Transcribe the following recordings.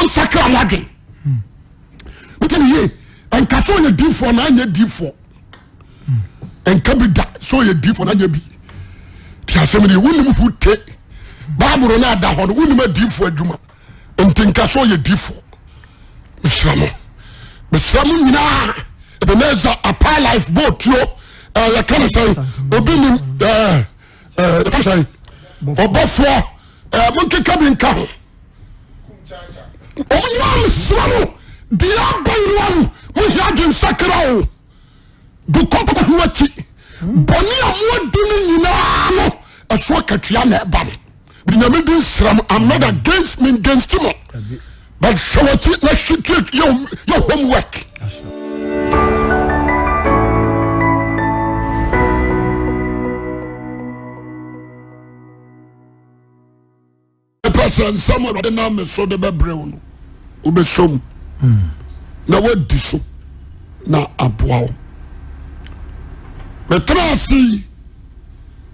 Monsakra mo adwen. Wote ne yie? Nka sɛ ɔyɛ diifoɔ na anyɛ diifoɔ. Nka bi da sɛ ɔyɛ diifoɔ na anyɛ bi. Te asɛm no yie. Wonim ho te. Bible no ada hɔ no, wonim adiifoɔ adwuma. Nti nka sɛ ɔyɛ diifoɔ. Mesrɛ mo. Mesrɛ mo nyinaa. Ebenezer Apa Life Boat yo. Eh, yɛka ne sɛn? Obi nim eh, eh, yɛka ne sɛn? Ɔbɔfoɔ. Eh, monkeka bi nka ho. Wɔn nyinaa mesrɛ mo deɛ aba nyinaa no mohia adwensakra o bukɔ ho akyi bɔne a moadi no nyinaa no ɛso akatua na ɛba no de nyame di nsrɛ mo I'm not against me against mo but hwɛ w'akyi na hwɛ yɛ homework. Mepɛ sɛ nsɛm a Awurade nam me so de bɛbrɛ wo no, wobɛsɔ mu na woadi so na aboa wo. Metena ase yi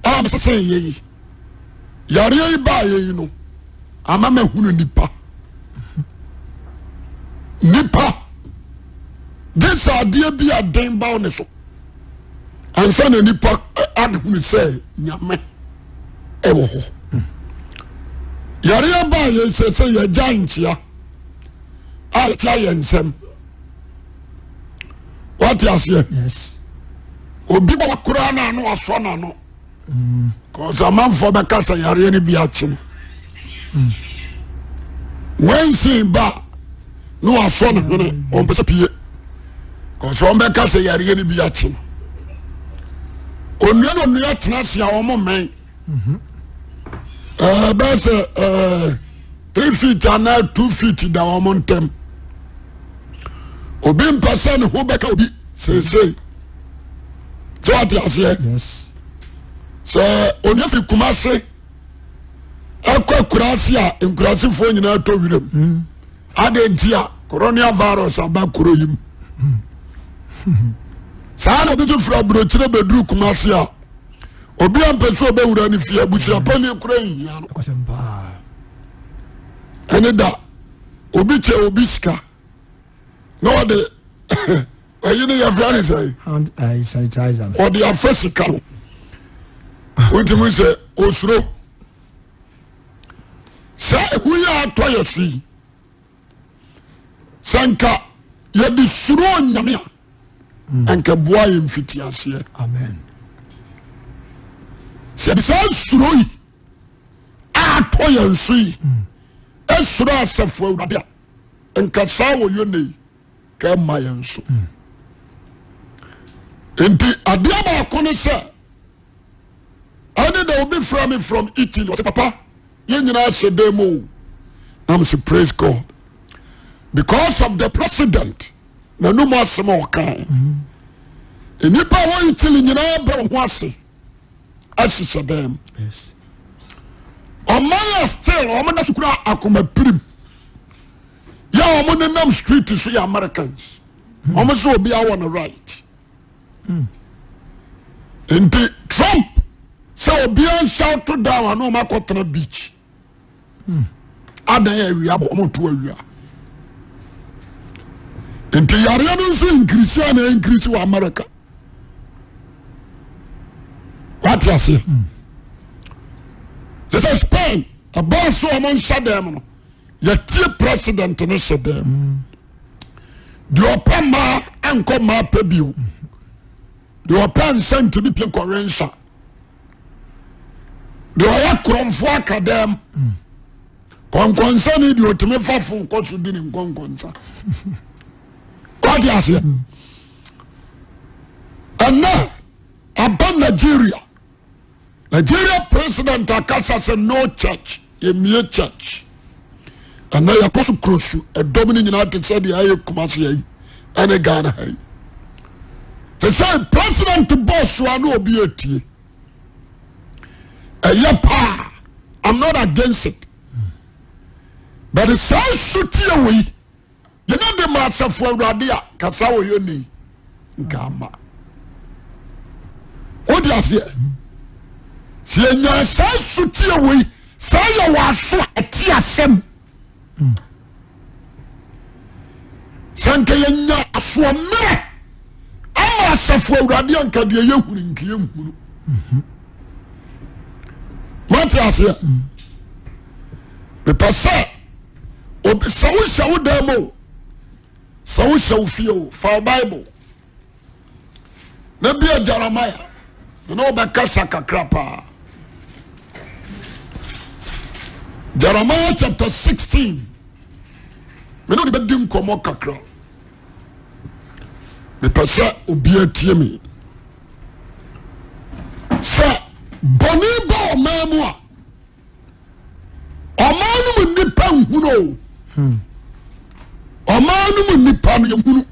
a mesese yɛ yi, yareɛ yi baayɛ yi no, ama mahunu nipa. Nipa de sɛ adeɛ bi a den ba wo ne so ansa na nipa ahunu sɛ nyame ɛwɔ hɔ yareɛ baa yɛn sɛ sɛ yɛgya nkyea a yɛkyea yɛn nsɛm wate aseɛ obi bɔ koraa na ano asɔ n'ano kɔsɛ amanfoɔ bɛka sɛ yareɛ no bi akye no wɔnsin ba na wasɔ ne hwene ɔmpɛ sɛ pie kɔsɛ wɔn bɛka sɛ yareɛ no bi akye no onua na onua tena ase a wɔn mmɛn ɛɛ bɛyɛ sɛ ɛɛ 3 feet anaa 2 feet da wɔn ntɛm obi mpɛ sɛ ne ho bɛka obi seesei sɛ wate aseɛ sɛ onua firi Kumase ɛkɔ akuraase a nkurasefoɔ nyinaa tɔ wiram mm. adɛn nti a corona virus aba kuro yi mu saa na obi nso firi aburokyire bɛduru Kumase a obi a mpɛ sɛ ɔbɛwura ne fie abusua pani kura nhia no ɛne da obi kyɛ obi sika na ɔde ɛyi ne yɛfrɛ ne sɛ ɔde afa sika no wotumi sɛ osuro sɛ ehu yɛ atɔ yɛ so yi sɛ nka yɛde suro nyame a anka boa yɛ mfitiaseɛ sɛ yɛde saa suro yi atɔ yɛn so yi esuro asafo awurade a nka saa wɔ yɛ yi ka ɛma yɛn so nti adeɛ baako ne sɛ ɛne da obi frɛ me from Italy ɔsɛ papa yɛn nyinaa hyɛ dan mu o na mo sɛ praise God because of the president na no mu asɛm a ɔka nnipa a wɔ Italy nyinaa brɛ wɔn ho ase ahyehyɛ dan mu ɔman a still wɔn da so kura akoma pirim yɛ wɔn nenam street so yɛ Americans wɔn sɛ obi awɔ no right nti Trump sɛ obiara nhyɛ to down ano wɔn akɔtena beach adan awia bɔ wɔn to awia nti yareɛ no nso nkirisi a na nkirisi wɔ America wate aseɛ sɛ sɛ Spain ɛbɔɔ so wɔn nhyɛ dɛm no. Yɛtie president no hyɛ dɛm. Deɛ ɔpɛ mmaa nkɔ mmaa pɛ bio. Deɛ ɔpɛ nsa ntumi pie nkɔwe nsa. Deɛ ɔyɛ korɔmfoɔ aka dɛm. Kɔnkɔnsa ni deɛ ɔtumi fa fon kɔ so di ne nkɔnkɔnsa. Wate aseɛ? Ɛnɛ aba Nigeria. Nigeria president akasa sɛ no church yɛmie church ɛnɛ yɛkɔ so kuro su ɛdɔm no nyinaa te sɛ deɛ ayɛ Kumasi ha yi ɛne Ghana ha yi te sɛ president bɔɔ so a na obi etie ɛyɛ paa I'm not against it but saa su tie wɔ yi. Yɛnya de ma asafo awurade a kasa wɔ yɛ ni nka ama. Wode aseɛ sɛ yɛnya saa sotie wei saa yɛ wɔ aso a ɛte asɛm. Sɛ nka yɛnya asoɔmmerɛ ama asafo awurade a nka deɛ yɛhunu nka yɛnhunu. Mate aseɛ? Mepɛ sɛ obi sɛ wohyɛ wo dan mu o, sɛ wohyɛ wo fie o, fa wo Bible na bia Jeremiah na ɔbɛkasa kakra paa. Jeremiah chapter 16 mene wode bɛdi nkɔmmɔ kakra. Mepɛ sɛ obiara tie me. Sɛ bɔne ba ɔman mu a, ɔman no mu nnipa nhunu o. Ɔman no mu nnipa no yɛhunu.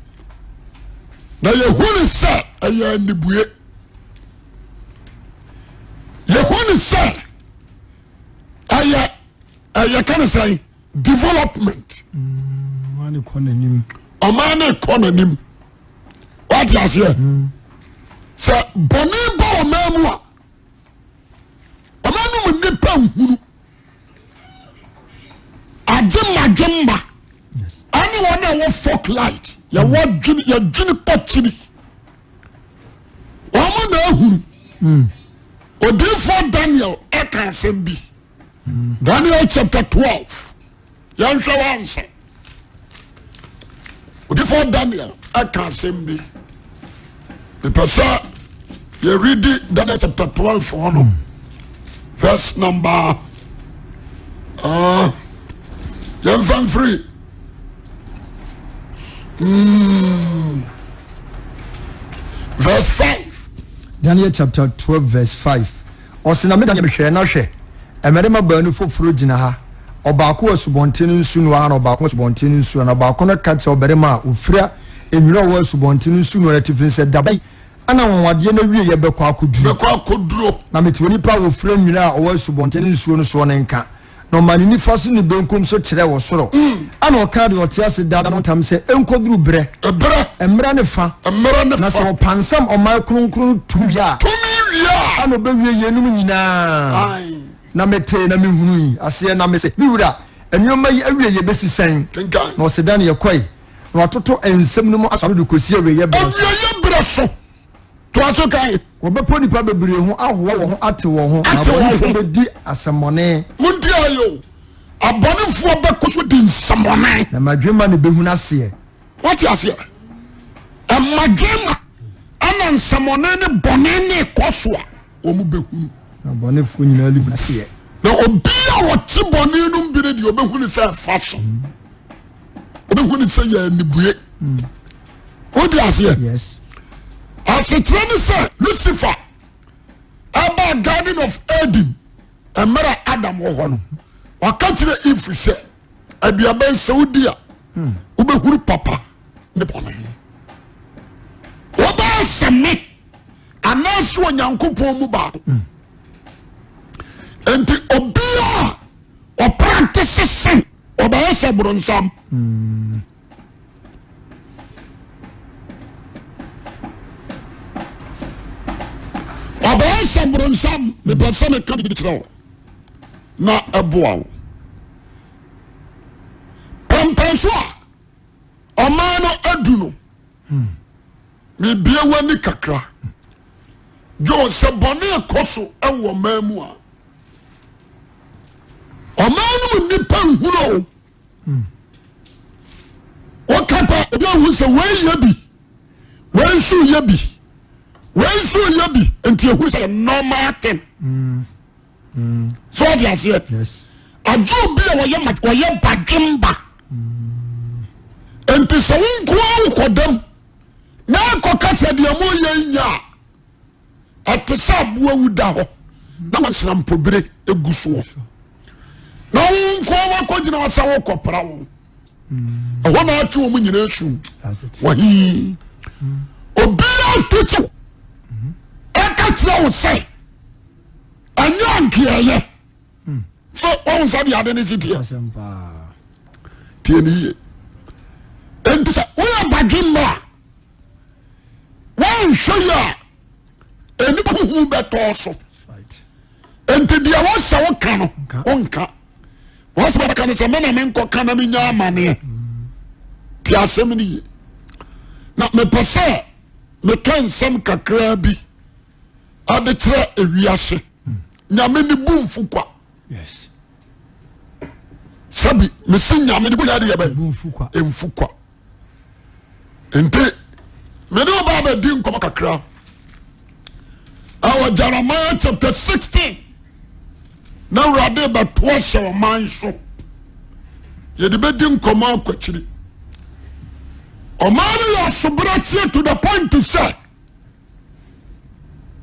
Na yɛhunu sɛ ɛyɛ anibue. Yɛhunu sɛ ɛyɛ ɛyɛ ka ne sɛn development. Ɔman no kɔ n'anim. Ɔman no kɔ n'anim. Wate aseɛ? Sɛ bɔne ba ɔman mu a, ɔman no mu nnipa nhunu. Agye mmadwemma ɛne wɔn a ɛwɔ folk light yɛwɔ dwene yɛdwene kɔ kyiri. Wɔn na ehunu. Odiifoɔ Daniel ɛka asɛm bi. Daniel chapter 12. Yɛnhwɛ wansa. Odiifoɔ Daniel ɛka asɛm bi. Mepɛ sɛ yɛredi Daniel chapter 12 hɔ no. Verse number yɛmfa mfiri verse 5. Daniel chapter 12 verse 5. Ɔse, Na me Daniel mehwɛɛ, na hwɛ, mmarima baanu foforo gyina ha, ɔbaako wɔ asubɔnten no nsunoa ha na ɔbaako wɔ asubɔnten no nsunoa, na ɔbaako no ka kyerɛɛ ɔbarima a ofura nwera a ɔwɔ asubɔnten no nsunoa no atifi no sɛ, Da bɛn na anwanwadeɛ no awieeɛ bɛkɔ akɔduru? Bɛkɔ akɔduro. Na mete onipa a ofura nwera a ɔwɔ asubɔnten no nsuo no soɔ no nka. Na ɔmaa ne nifa so ne benkum so kyerɛɛ ɔsoro. Ɛnna ɔkaa deɛ ɔte ase daa no ntam sɛ, Ɛnkɔduru berɛ. Ɛberɛ. Mmerɛ ne fa. Mmerɛ ne fa. Na sɛ ɔpansam ɔman kronkron no tumi wie a. Tumi wie a. Ɛnna ɔbɛwie yeinom nyinaa. Ae. Na metee na mehunui aseɛ, na mese, Me wura, nnoɔma yi awieeɛ bɛsi sɛn? Kenkan. Na ɔse, Daniel, kɔe, na wɔatoto nsɛm no mu asɔ ano de kɔsi awieeɛ berɛ so. Awieeɛ berɛ so. Toa so kan. Wɔbɛpɔ nnipa bebree ho, ahoa wɔn ho, atew wɔn ho, na Atew wɔn abɔnefoɔ ho. bɛdi asɛmmɔne. Montie ayɛ o. Abɔnefoɔ bɛkɔ so di nsɛmmɔne. Na mmadwemma na ɛbɛhunu aseɛ. Woate aseɛ? Mmadwemma ɛna nsɛmmɔne ne bɔne ne kɔ so a, wɔn bɛhunu. Na abɔnefoɔ nyinaa rehunu aseɛ. Na obi a ɔte bɔne no bi no deɛ, ɔbɛhunu sɛ ɛfa so. Ɔbɛhunu sɛ yɛ anibue. Wote aseɛ? Yes. Asekyerɛ ne sɛ Lucifer ɛbaa Garden of Eden mmerɛ Adam wɔ hɔ no, ɔka kyerɛ Eve sɛ aduaba yi sɛ wodi a wobɛhunu papa ne bɔne. Wobɛyɛ sɛ me anaasɛ Onyankopɔn mu baako. Nti obiara a ɔpractice sin ɔbɛyɛ sɛ boronsam. Ɔbɛyɛ sɛ boronsam. Mepɛ sɛ meka biribi kyerɛ wo na ɛboa wo. Pɛmpɛn so a ɔman no adu no, mebie w'ani kakra. Joe, sɛ bɔne kɔ so wɔ ɔman mu a, ɔman no mu nnipa nhunu o. Woka pɛ obi ahu sɛ wei yɛ bi, wei nso yɛ bi, wei nso yɛ bi, nti ehu sɛ normal thing. So ɔde aseɛ agye obi a wɔyɛ ma wɔyɛ badwemba. Nti sɛ wo nko ara wokɔ dam na akɔka sɛ deɛ mo yɛ nya a, ɛte sɛ aboa wu da hɔ na wansena mpobire egu soɔ na wo nko ara wakɔgyina hɔ sɛ wokɔpra wo ɛhɔ na ate wɔn nyinaa su wɔhii obiara to kyɛw ɛka kyerɛ wo sɛ ɛnyɛ ankeɛyɛ so wɔn nsa de ade ne si teɛ tie ne yie nti sɛ woyɛ badwemma a wɔnhwɛ yie a nnipa huhu bɛtɔɔ so nti deɛ wɔsɛ woka no wonka wɔsɛ bɛka no sɛ me na menkɔka na menya amaneɛ. Te asɛm no yie. Na mepɛ sɛ meka nsɛm kakraa bi ade kyerɛ ewiase. Nyame ne bu mfu kwa. Sɛbi mesi nyame ne bu nyɛ adeɛ bɛn mfu kwa. Nti mene wo ba bɛdi nkɔmɔ kakra ɛwɔ Jeremiah chapter 16 na awurade bɛto ahyɛ ɔman so. Yɛde bɛdi nkɔmɔ akwakyiri. Ɔman no yɛ asobrakyie to the point sɛ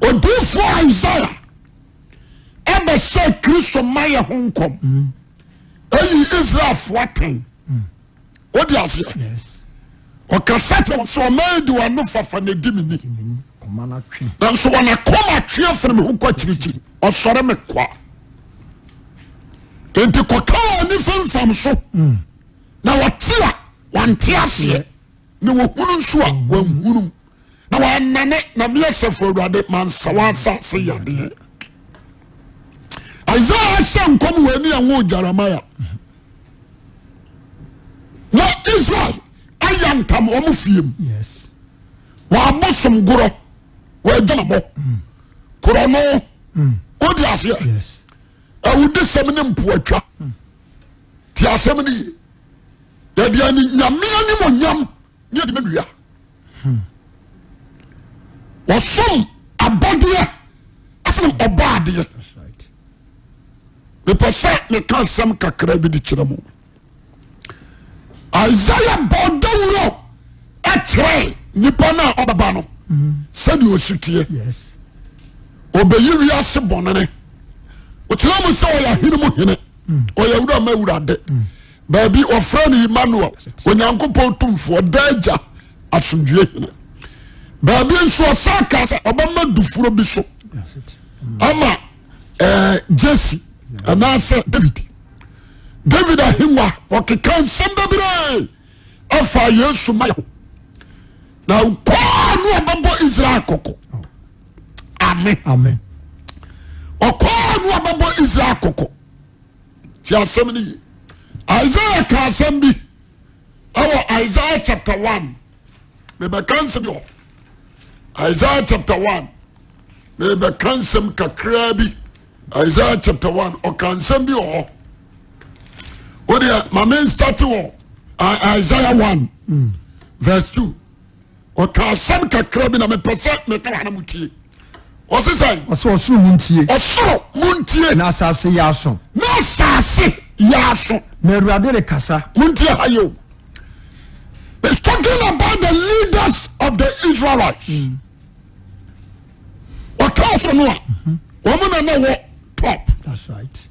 odiifoɔ Isaiah ɛbɛhyɛ Kristo mayɛ ho nkɔm ɛyi Israelfoɔ atɛn. Wode aseɛ? Ɔkasa kyerɛ wɔn sɛ ɔman yi de wɔn ano fafa na edi me ni, nanso wɔn akoma atwe afiri me ho kɔ akyirikyiri. Ɔsɔre me kwa. Enti kɔka wɔn ani femfam so mm. na wɔte a wɔnte aseɛ na wɔhunu nso a wɔnhunu na wɔanane na me asafo awurade mansa wɔn asase yadeɛ. Isaiah ahyɛ nkɔm wɔ ani ɛnwo Jeremiah. Na Israel ayɛ ntam wɔn fie mu. Wɔn abosom gorɔ, wɔn adwamabɔ, mm. korɔno, mm. wodi aseɛ, awudisɛm ne mpoatwa. Mm. Ti asɛm no yie. Yɛde ani nyame animonyam ne yɛde mɛnua. Hmm. Wɔsom abɔdeɛ asene ɔbɔ adeɛ. Mepɛ sɛ meka asɛm kakra bi de kyerɛ mo. Isaiah bɔ dawuro kyerɛ nipa no a ɔbɛba no sɛdeɛ ɔsi teɛ. Ɔbɛyi wiase bɔnene. Ɔkyerɛ mu sɛ ɔyɛ ahene mu hene, ɔyɛ wura ma awurade. Baabi ɔfrɛ no Emmanuel, Onyankopɔn tumfoɔ, daa agya, asomdwie hene. Baabi nso ɔsan ka sɛ ɔbɛma dufuro bi so ama ɛɛ eh, Jesse anaasɛ David. David ahengua ɔkeka nsɛm bebree afa Yesu ma ho. Na ɔkɔɔ ne ɔbɛbɔ Israel kɔkɔ. Amen. Amen. Ɔkɔɔ ne ɔbɛbɔ Israel kɔkɔ. Ti asɛm no ye. Isaiah ka asɛm bi ɛwɔ Isaiah chapter 1. Mebɛka nsɛm bi wɔ Isaiah chapter 1. Mebɛka nsɛm kakraa bi. Isaiah chapter 1 ɔka nsɛm bi wɔ hɔ. O deɛ ma me nstate wɔ Isaiah 1 mm. verse 2. Ɔka asɛm kakra bi na mepɛ sɛ meka wɔ ha na motie. Ɔse sɛn? Ɔse ɔsoro mu ntie. Ɔsoro mu ntie. Na asase yɛ aso. Na asase yɛ aso. Na Awurade rekasa. Montie ha yɛ o. It's talking about the leaders of the Israelites. Mm. Ɔka ɔsoro no a, wɔn na na wɔ top. That's right.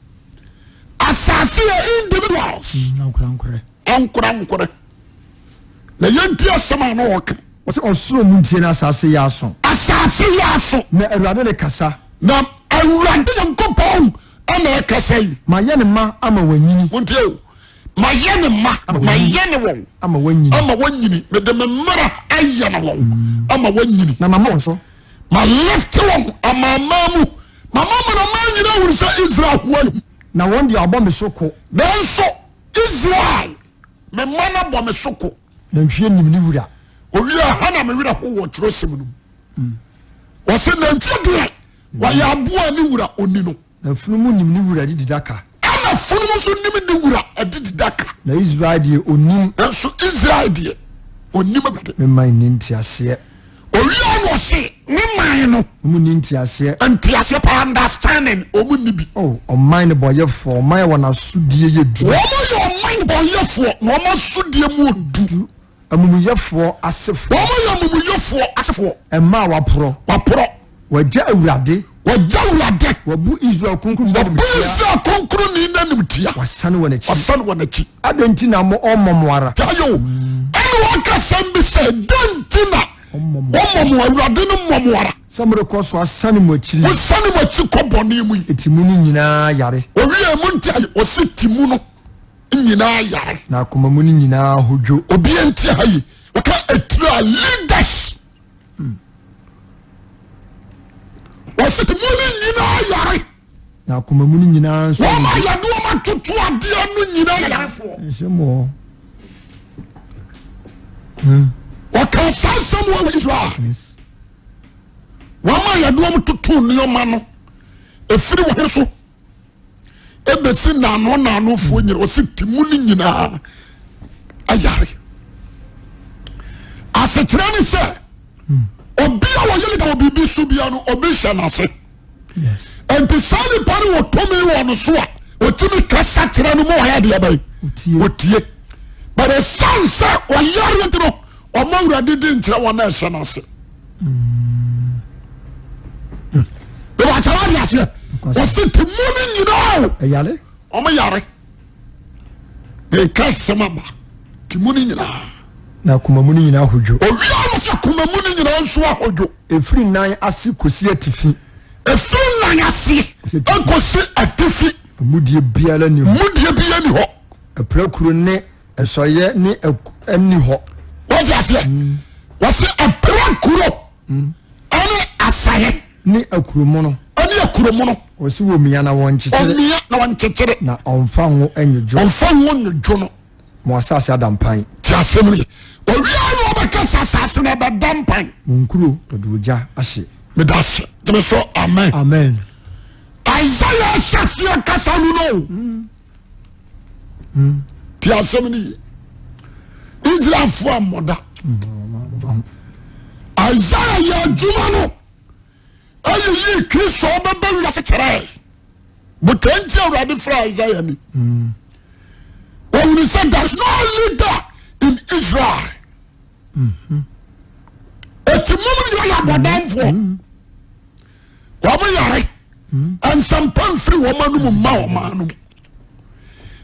Asase yɛ individuals. Ankorankorɛ. Ankorankorɛ. Na yɛnti asɛm a na ɔka. Ɔsɛ ɔsoro mu ntie na asase yɛ aso. Asase yɛ aso. Na Awurade rekasa. Na Awurade Nyankopɔn ɛna ɛkasa yi. Mayɛ ne mma ama wɔanyini. Montie o. Mayɛ ne mma, mayɛ ne wɔn. Ama wɔanyini. Ama wɔanyini. Mede me mmara ayɛ ne wɔn. Mm. Ama wɔanyini. Na mama wɔn so. Ma lift wɔn amanaman mu. Mama amanaman nyinaa hunu sɛ Israel ho ayi. Na wɔn deɛ wɔabɔ me so ko. Nanso Israel, me mma no abɔ me so ko. Nantwie nim ne wura. Owie ha na me werɛ ho wɔ twerɛsɛm no mu. Wɔsɛ nantwie deɛ wɔyɛ aboa ne wura ɔni no. Na afunumu nim ne wura adididaka. Ɛna afunumu nso nim ne wura adididaka. Na Israel deɛ ɔnnim. Nanso Israel deɛ ɔnnim Awurade. Me man nni nteaseɛ. Owia na ɔse ne man no. Wɔn nni nteaseɛ. Nteaseɛ paa understanding wɔn nni bi. Oh ɔman nnebɔneyɛfoɔ, ɔman a wɔn asodie yɛ duru. Wɔn yɛ ɔman nnebɔneyɛfoɔ na wɔn asodie mu odu. Amumuyɛfoɔ asefoɔ. Wɔn yɛ amumuyɛfoɔ asefoɔ. Mma a wɔaporɔ. Wɔaporɔ. Wɔagya Awurade. Wɔagya Awurade. Wɔabu Israel Kronkronni no animtia. Wɔabu Israel Kronkronni no animtia. Wɔasane wɔn akyi. Wɔasane wɔn akyi. Adɛn nti na mo ɔmmɔ mo ara? Tie o, ɛna wɔka asɛm bi sɛ, Dɛn nti na wɔmmɔ mo, Awurade no mmɔ mo ara? Sɛ morekɔ so asane mo akyiri yi. Mosane mo akyi kɔ bɔne mu yi. Eti mu no nyinaa yare. Owiee mo nti ayɛ, ɔse ti mu no nyinaa yare. Na akoma mu no nyinaa hodwo. Obiara nti ha yi, wɔka etiri a leaders. Wɔse ti mu no nyinaa yare. Na akoma mu no nyinaa nso. Wɔn a yɛde wɔn atoto adeɛ no nyinaa yarefoɔ. Nsɛm wɔ hɔ. Wɔka saa asɛm wɔ Israel. Wɔn a yɛde wɔn toto nneɛma no efiri wɔn so ebesi naano naanofoɔ nyina ɔsi ti mu no nyinaa ayare. Asekyerɛ ne sɛ obi a wɔyɛ leader wɔ biribi so bia no obi hyɛ n'ase. Nti saa nipa no wɔ tumi wɔ no so a otumi kasa kyerɛ no mu ɔyɛ adeɛ bɛyi otie. But ɛsan sɛ ɔyare nti no ɔmo awurade di nkyerɛ wɔn a ɛhyɛ n'ase. Ìwà adi aseɛ ɔsi ti mu ni nyinaa o. Ɛyare. Ɔmo yare. Nka asɛm aba ti mu ni nyinaa. Na akoma mu ni nyinaa ahodwo. Owia no sɛ akoma mu ni nyinaa nso ahodwo. Efiri nan ase kosi atifi. Efiri nan ase nkosi atifi. Mudie biara ni hɔ. Mudie biara ni hɔ. Apirakuro ne nsɔyɛ ne nni hɔ. Wọ́n aseɛ. Wɔsi apirakuro ɛne asaeɛ. Ne akuromono. Ɛne akuromono. Wɔsi wɔmia na wɔnkyekyere. Wɔmia na wɔnkyekyere. Na ɔnfa ngo nnwodwo. Ɔnfa ngo nnwodwo no. Mo asase ada mpan. Ti asɛm no ye. Owia na ɔbɛka sɛ asase no ɛbɛda mpan. Mo nkuro wɔde ogya ahye. Meda ase. Gyeme so amen. Amen. Isaiah hyɛ aseɛ kasa no no. Ti asɛm no ye. Israelfoɔ ammɔda. Isaiah yɛ adwuma no ɛyiyi Kristo ɔbɛba wiase kyerɛɛ. Botae nti Awurade frɛ Isaiah ni. Wɔhunu sɛ there is no leader in Israel. Eti mum nyina yɛ abɔdanfoɔ. Wɔn yare. Nsɛmpa mfiri wɔn anum mma wɔn anum.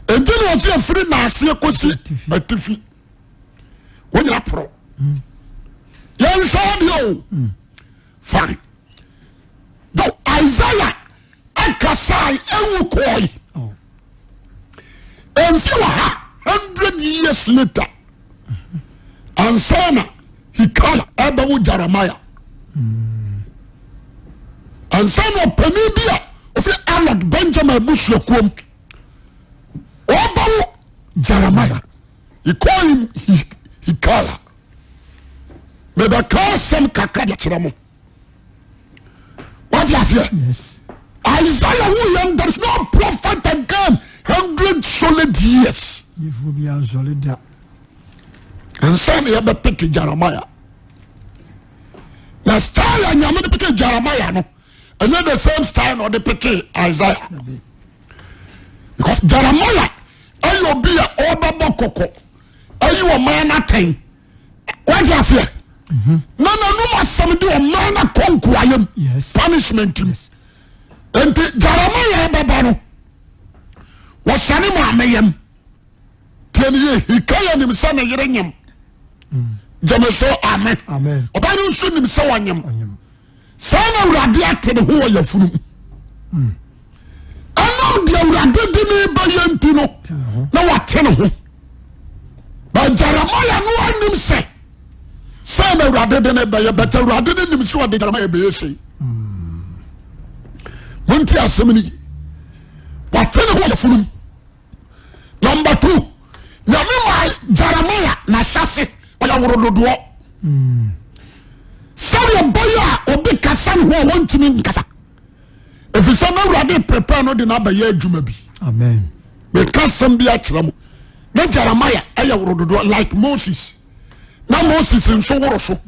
Enti na wɔsi afiri n'aseɛ kɔsi atifi. Wɔn nyina porɔ. Yɛn nhwɛ adeɛ o. Fine. Though Isaiah ɛkasae ewu kɔe. Oh. Mfe wɔ ha 100 years later. Ansa na Hikaya ɛbɛwo Jeremiah. Ansa na ɔpanin bi a ofi Arnold Benjamin abusuakuom ɔbɛwo Jeremiah. He called him Hikaya. Mebɛka asɛm kakra de akyerɛ mo. Wate aseɛ? Isaiah wu yɛn there is no prophet again 100 solid years. Ansa na yɛbɛpeke Jeremiah. Na style a Nyame de peke Jeremiah no, ɛnyɛ the same style na ɔde peke Isaiah. Because Jeremiah ɛyɛ obi a ɔbɛbɔ kɔkɔ ayi ɔman no atɛn. Wate aseɛ? Na n'anum asɛm de ɔman no akɔ nkoayam punishment mu. Nti Jeremiah bɛba no, wɔhyɛ ne maame yam. Tie ne yie, Hikaya nim sɛ ne yere nyam. Gyeme so amen. Ɔbaa no nso nim sɛ ɔnyam. Saa na Awurade ate ne ho wɔ yafunu mu. Ɛnam deɛ Awurade de ne bɛyɛ nti no, na wate ne ho. But Jeremiah no anim sɛ sɛ na Awurade de ne bɛyɛ, but Awurade no nim sɛ ɔde Jeremiah bɛyɛ sei. Monti asɛm no yi. Wate ne ho wɔ yafunu mu. Number two, Nyame maa Jeremiah n'ahyɛse ɔyɛ worododoɔ. Sɛdeɛ ɛbɛyɛ a obi kasa ne ho a wɔntumi nkasa. Ɛfiri sɛ na Awurade prepare no de no abɛyɛ adwuma bi. Amen. Meka asɛm bi akyerɛ mo. Na Jeremiah ɛyɛ worododoɔ like Moses. Na Moses nso woro so.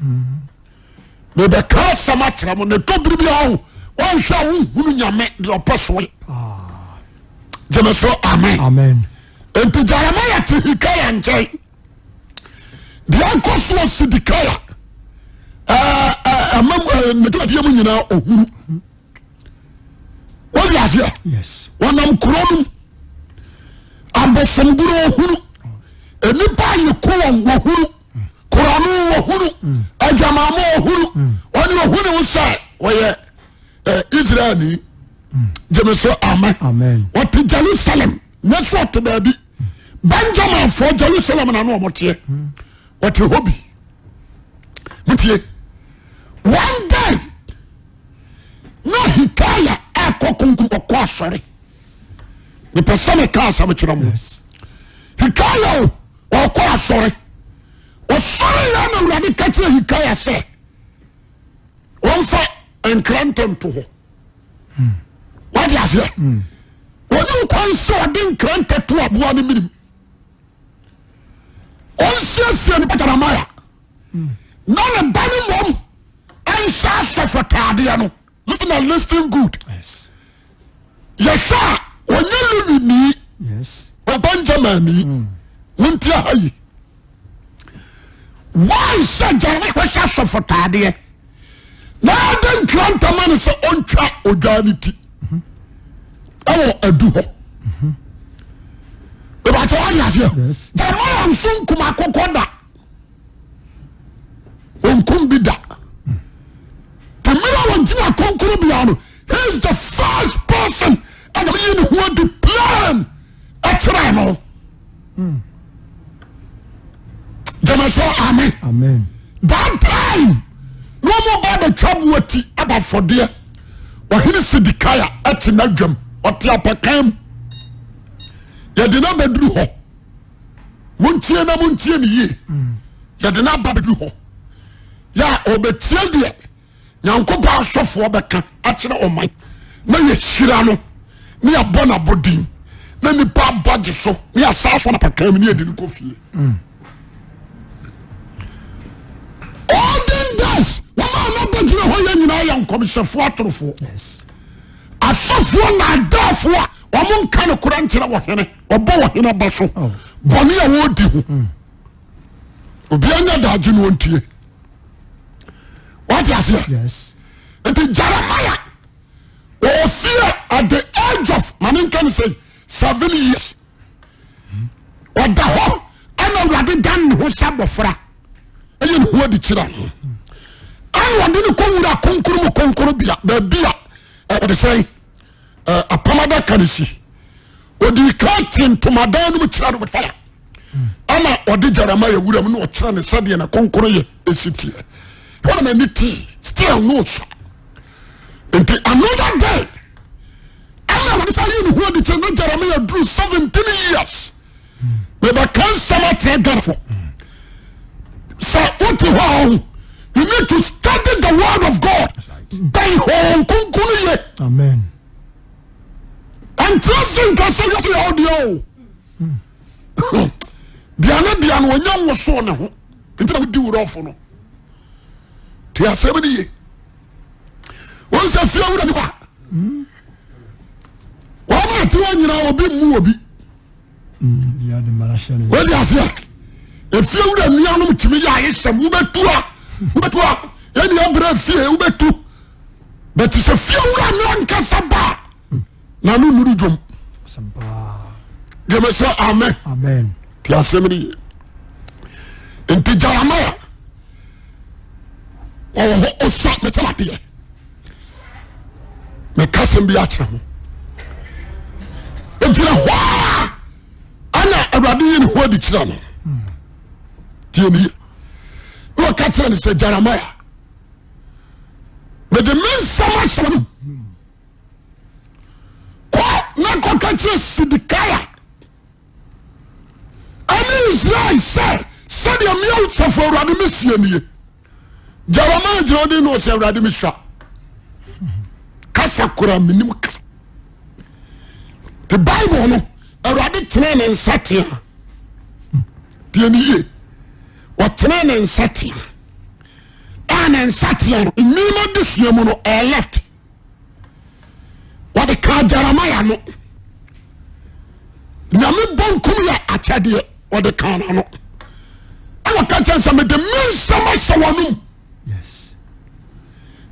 Mebɛka asɛm akyerɛ mo na ɛtɔ bere bi a ho wɔnhwɛ a wohunu Nyame deɛ ɔpɛ soɔ. Gyeme so amen. Amen. Nti Jeremiah te Hikaya nkyɛn. Deɛ ɛkɔ soɔ Sidikaya ɛma ne dwumadie mu nyinaa ɔhunu. Wọ́n di aseɛ. Wɔnam kuro no mu. Abosomguro ɔhunu. Nnipa ayi ko wɔn wɔhunu. Korɔno wɔhunu. Adwamammɔ ɔhunu. Wɔn ɔhunu wo sɛ wɔyɛ Israelni. Gyeme so amen. Wɔte Jerusalem. Nyɛ so ɔte baabi. Benjaminfoɔ Jerusalem na no wɔn teɛ. Wɔte hɔ bi. Motie. One day na Hikaya ɛkɔ konkom ɔkɔ asɔre. Mepɛ sɛ meka asɛm kyerɛ mo. Hikaya o ɔkɔ asɔre. Ɔsɔre yɛ na Awurade ka kyerɛ Hikaya sɛ wɔmfa nkrantɛ nto hɔ. Wate aseɛ? Wɔne kwan sɛ ɔde nkrantɛ to aboa no menim. Ɔnsiesie ne ba Jeremiah na ne ba no mmom ɛnhyɛ asɔfotaadeɛ no. Listen and listen good. Yɛhwɛ a ɔnyɛ Lewini, ɔBenjamin ni. Montie ha yi. Why sɛ Jeremiah kɔhyɛ asɔfotaadeɛ na ɔde nkrantɛ ma no sɛ ɔntwa odwan no ti ɛwɔ adu hɔ? Ìbàtɛ wà ní aseɛ. Jeremiah nso nkum akokɔ da. Onkum bi da. The mmerɛ a wɔgyina kronkron bia no, he is the first person ɛna yi ne ho adi plan ɛkyerɛ no. Gyeme so amen. Amen. That time na wɔn ba abɛtwa aboa ti aba afɔdeɛ. Ɔhene Sidikaya ɛte n'adwam, ɔte apakan mu. Yɛde no abɛduru hɔ. Montie na montie ne yie. Yɛde no aba abɛduru hɔ. Yɛ a ɔbɛtie deɛ Nyankopɔn asɔfoɔ bɛka akyerɛ ɔman na yɛhyira no ne yɛabɔ no abɔdin na nipa abɔ agye so ne yɛasa asɔ no apakan mu ne yɛde no kɔ fie. Olden days wɔn a na bɛgyina hɔ yɛ nyinaa yɛ nkɔmhyɛfoɔ atorofoɔ, asɔfoɔ naadaafoɔ a wɔn nka no korɛ nkyerɛ wɔ hene ɔbɔ wɔ hene aba so oh. bɔne a wɔredi ho. Obiara nya daagye no ɔntie. Wate aseɛ? Nti Jeremiah ɔfie at the age of maame nka ne sɛ 7 years ɔda hɔ ɛna Awurade dan ne ho sɛ abɔfra ɛyɛ ne ho adi kyerɛ no ɛna ɔde ne kɔ wura kronkron mu kronkron bea baabi a ɔde sɛn apam adaka no si. Ɔdi ka te ntomadan no mu kyerɛ no with fire ɛna ɔde Jeremiah wura mu na ɔkyerɛ no sɛdeɛ ne kronkron yɛ ɛsi teɛ. Hɔ na n'ani tee still no ɔsua. Nti another day ɛna wɔde sɛ ayi ne ho adi kyerɛ na Jeremiah duru 17 years. Mebɛka nsɛm akyerɛ Ghanafo sɛ wote hɔ a ɔho you need to study the word of God bɛn Honhom Kronkron yie. Amen. Ɛnkyerɛ sɛ nka sɛ wiase yɛ ɔdeɛ o. Deɛ ne deɛ no ɔnya nwosoo ne ho nti na wodi worɔfo no. Te asɛm no ye. Wɔn sɛ fie wura ni hɔ a wɔn a te hɔ nyinaa obi mmu obi. Wọ́n aseɛ efie wura nuanom tumi yɛ ayesɛm wobɛtu a wobɛtu a yɛn abere fie wobɛtu bɛte sɛ fie wura no ankasa ba na no nnuru dwom. Gyeme sɛ amen. Amen. Te asɛm no ye. Nti Jeremiah ɔwɔ hɔ ɔsa mekyɛ adeɛ meka asɛm bi akyerɛ ho. Ɛgyina hɔ a ɛna Awurade yi ne ho adi kyerɛ no. Tie ne yie. Na ɔka kyerɛ no sɛ Jeremiah mede me nsɛm ahyɛ no kɔ na kɔka kyerɛ Sidikaya ɛne Israel sɛ sɛdeɛ me asafo Awurade mesie nie. Jeremiah gyina ɔde na ɔsɛ Awurade mesua kasa kora menim kasa. The Bible no Awurade tene ne nsa tea. Deɛ ne yie ɔtene ne nsa tea a ne nsa tea no nneɛma de sua mu no ɛyɛ left. Wɔde kaa Jeremiah no. Nyame bonkum yɛ akyɛdeɛ wɔde kaa n'ano. Ɛna ɔka kyerɛ sɛ mede me nsɛm ahyɛ w'anom.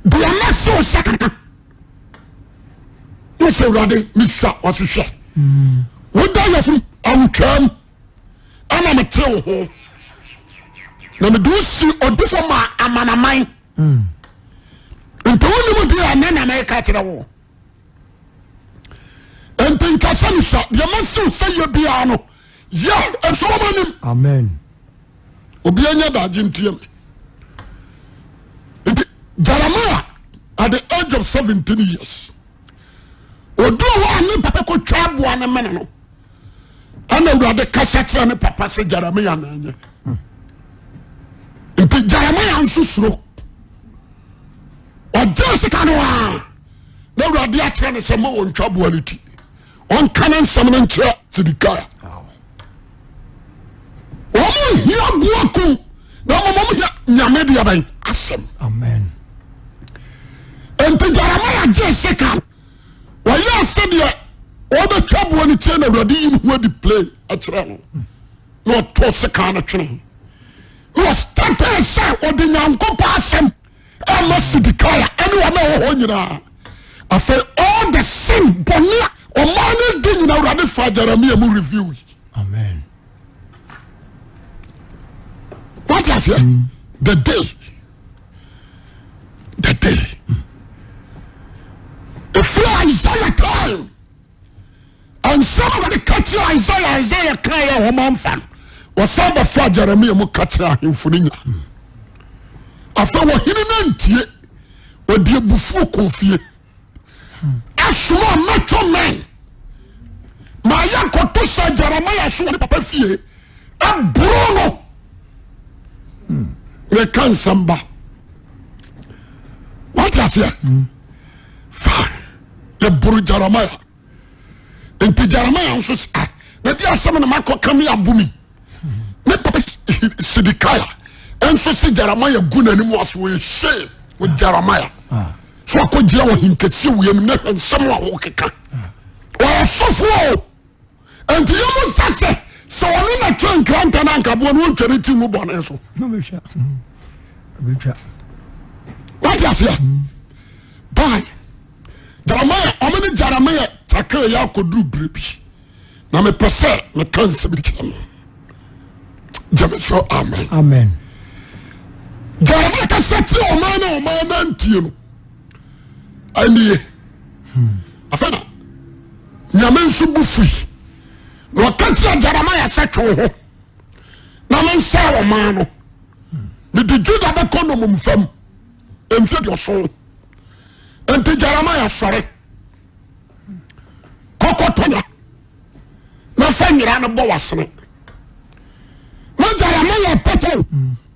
Deɛ mɛhyɛ wo sɛ kaka. Wo sɛ Awurade mesua ɔse hwɛ. Woda yɛfunu awotwaa mu ɛna mete wo ho. Na mede wo si ɔdifo ma amanaman. Nti wonim deɛ ɛnɛ na mɛka kyerɛ wo. Nti nkasa no sua deɛ masiw sɛ yɛ biara no yɛ nso wɔn anim. Amen. Obi anya daagye ntie me. Nti Jeremiah at the age of 17 years oduru hɔ a ne papa kɔtwa aboa ne mene no ɛna Awurade kasa kyerɛ ne papa sɛ Jeremiah na ɛnyɛ. Nti Jeremiah nso suro. Ɔgye sika no a na Awurade akyerɛ no sɛ ma wɔntwa boa no ti. Ɔnka ne nsɛm no nkyerɛ Sedekia. Wɔn hia boa kum na mmom wɔn hia nyame deɛ bɛn asɛm. Amen. Nti Jeremiah gye sika no wɔyɛ sɛdeɛ ɔbɛtwa boa no tie na Awurade yi ne ho adi play akyerɛ no na ɔto sika no twene na ɔstartee sɛ ɔde Nyankopɔn asɛm ɛma Sedekia ɛne wɔn a ɛwɔ hɔ nyinaa. Afei all the sin bɔne a ɔman no di nyina Awurade fa Jeremia mu review yi. Amen. Wate aseɛ? Mm. The day. The day. Mm. Ɛfiri Isaiah time. Nsɛm a wɔde ka kyerɛ Isaiah, Isaiah kaeɛ a wɔn amfa no, wɔsan bɛfa Jeremia mu ka kyerɛ ahemfo no nyinaa. Afei ɔhene no antie, ɔde abufuo kɔɔ fie. Asoma mɛtɔ mɛn ma yɛ kɔto sɛ Jeremia so wɔ ne papa fie ɛboro no. Meka nsɛm ba. Wate aseɛ? Fine. Yɛboro Jeremiah. Nti Jeremiah nso sɛ ah, na di asɛm na makɔ ka me abo mi. Ne papa Sedekiah nso se Jeremiah gu n'anim ase wɔ shame wɔ Jeremiah. So akɔgyina wɔ henkɛseɛ wɔ anim na hwɛ nsɛm a wɔkeka. Ɔyɛ sɔfoɔ o. Nti yɛ mo nsa sɛ sɛ ɔno na twe nkrantɛ no ankaboɔ no ɔntwa ne ti ngu bɔne so. Wate aseɛ? Bye. Jeremiah, ɔmo ne Jeremiah takere yɛ akɔduru berɛ bi. Na mepɛ sɛ meka nsɛm bi kyerɛ no. Gyeme so amen. Amen. Jeremiah kasa kyerɛ ɔman na ɔman no antie no. Ɛnie. Afei na Nyame nso bu fui. Na ɔka kyerɛ Jeremiah sɛ twe wo ho na mensɛe ɔman no. Mede Juda bɛkɔ nnommumfa mu mfe aduɔson. Enti Jeremiah sɔre kɔkɔtɔ nya na fa nyera no bɔ w'asene. Na Jeremiah pɛtɛw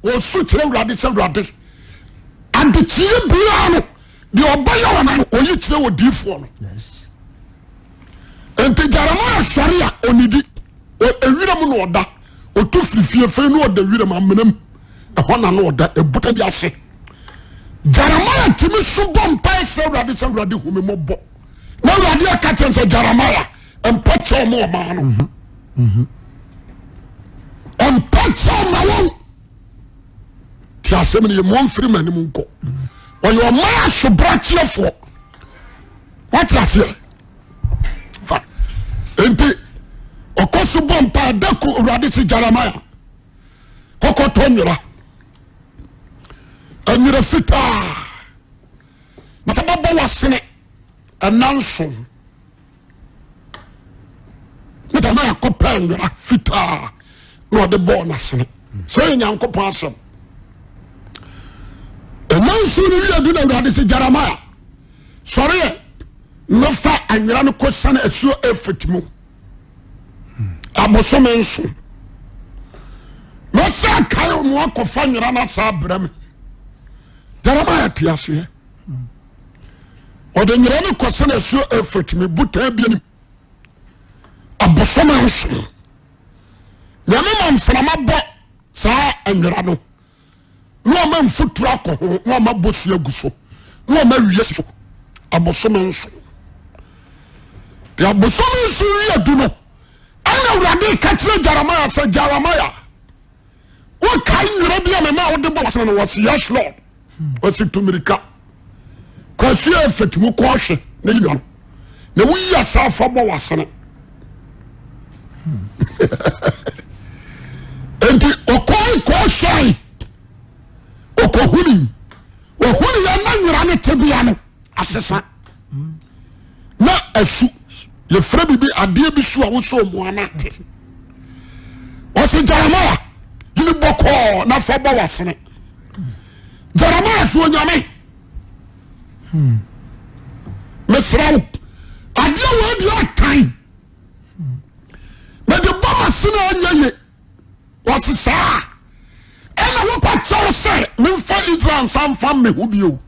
wɔsu kyerɛ Awurade sɛ Awurade adekyeɛ biara no deɛ ɔbɛyɛ wɔn ano ɔyi kyerɛ wɔ diifoɔ no. Nti Jeremiah sɔre a ɔnidi ewira mu na ɔda ɔtu firi fie fei na ɔda wiram amena mu ɛhɔ na na ɔda ɛbuta bi ase. Jeremiah tumi so bɔ mpae srɛ Awurade sɛ Awurade hu me mmɔbɔ na Awurade aka kyɛn sɛ Jeremiah mpa kyɛw ma ɔmaa no mpa kyɛw ma wɔn ti asɛm no yɛ mo mfiri m'anim nkɔ ɔyɛ ɔman asobrakyeɛfoɔ wate aseɛ fa nti ɔkɔ so bɔ mpae da ko Awurade sɛ Jeremiah kɔkɔtɔ nwera nwera fitaa na fa bɛbɔ w'asene ɛna nson ne dama akɔpɛ nwera fitaa na ɔde bɔɔ n'asene sɛ yɛ nyankopɔn asɛm ɛna nson no wie du na awurade sɛ Jeremiah sɔreɛ na fa anwera no kɔsane asuo Efrat mu abosome nso na ɔsɛ kae ɔmo akɔfa nwera no asa abrɛ me Jeremiah te aseɛ ɔde nwera no kɔsɛ na asuo Efrat me botan bi anim abosome nso nyame ma mframa bɔ saa nwera no na ɔma mfuturo akɔ ho na ɔma bosu agu so na ɔma wia si so abosome nso de abosome nso wia du no ɛna awurade ka kyerɛ Jeremiah sɛ Jeremiah wokae nwera bi a mema wode bɔ wasene no wɔse yes lord wɔse tu mirika kwasuo efet mu kɔɔhwe na yi no na woyi asafa bɔ wasene nti ɔkɔe kɔɔhwɛe ɔkɔhuni ɔhuni yɛ na nwera ne tebea no asesa na asu yɛfrɛ biribi adeɛ bi su a wosɔ mu ana ate ɔsɛ Jeremiah yini bɔkɔɔ na fa bɔ wasene Jeremiah so onyame mesrɛ wo adeɛ wɔ adi ɔtan mede bɔ masene ɔnyɛ ye wɔse saa ɛna wopa kyɛw sɛ memfa Israel nsa mfa me ho bio.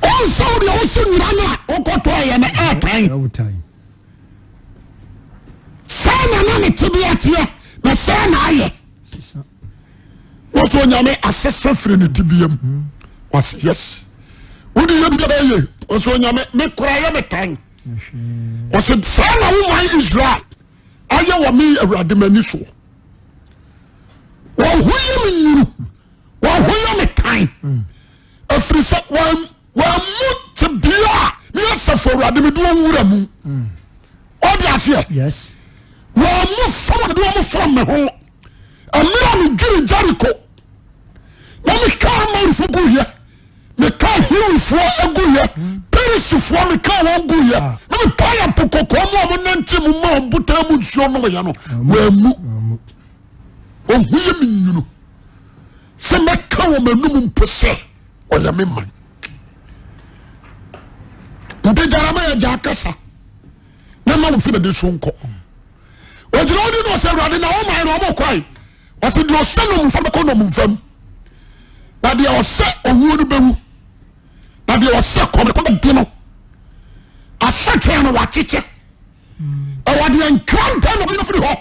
Ɔnsɛ wo deɛ wosɛ nwura no a wokɔtɔɔyɛ no ɛɛtan. Saa na na ne tebea teɛ na saa na ayɛ. Wɔsɛ Onyame asesa firi ne tebea mu. Wɔsɛ yes. Wode yɛ bi bɛyɛ. Wɔsɛ Onyame me kora yɛ me tan. Wɔsɛ saa na wo man Israel ayɛ wɔ me Awurade m'ani soɔ. Wɔn ho yɛ me nwunu. Wɔn ho yɛ me tan. Ɛfiri sɛ wɔn Wɔammu tebea a me asafo awurade mede wɔn wura mu. Ɔde aseɛ. Yes. Wɔammu fam a mede wɔn fam me ho. Mmerɛ a medwiri Jericho na mekaa Amorifoɔ guiɛ, mekaa Hiwifoɔ guiɛ, Perisifoɔ mekaa wɔn guiɛ, Ah. na mepae ɛpo kɔkɔɔ mu a wɔnante mu ma wɔn botan mu nsuo nomyɛ no, wɔammu. Wɔammu. Wɔn ho yɛ me nwunu sɛ mɛka wɔn anum mpo sɛ ɔyɛ me man. Nti Jeremiah gya kasa na ma wɔmfiri m'ani so nkɔ. Ɔgyina hɔ di na ɔsɛ Awurade na wɔn man no wɔn kɔe. Ɔsɛ deɛ ɔsɛ nnommumfa bɛkɔ nnommumfa mu, na deɛ ɔsɛ owuo no bɛwu, na deɛ ɔsɛ kɔm kɔm bɛde no. Asotwe no wakyekyɛ. Ɛwɔ deɛ nkrantɛ na ɔbɛyi no firi hɔ.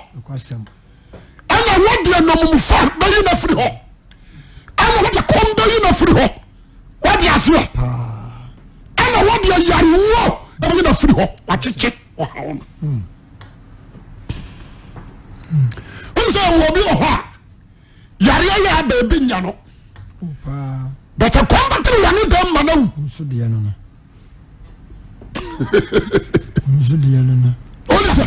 Ɛna wɔ deɛ nnommumfa bɛyi no afiri hɔ. Ɛna wɔ deɛ kɔm bɛyi no afiri hɔ. Wɔde aseɛ. Ɛna wɔ deɛ yarewuo bɛyi no afiri hɔ. Wakyekyɛ ɔhaw no. Wɔn sɛ wɔ bi wɔ hɔ a yareɛ yɛ a baabi nya no. Bɛtɛ kɔm bɛtɛ wɔ ne dɛm ma no awu. Nso deɛ no no. Nso deɛ no no. Wɔn sɛ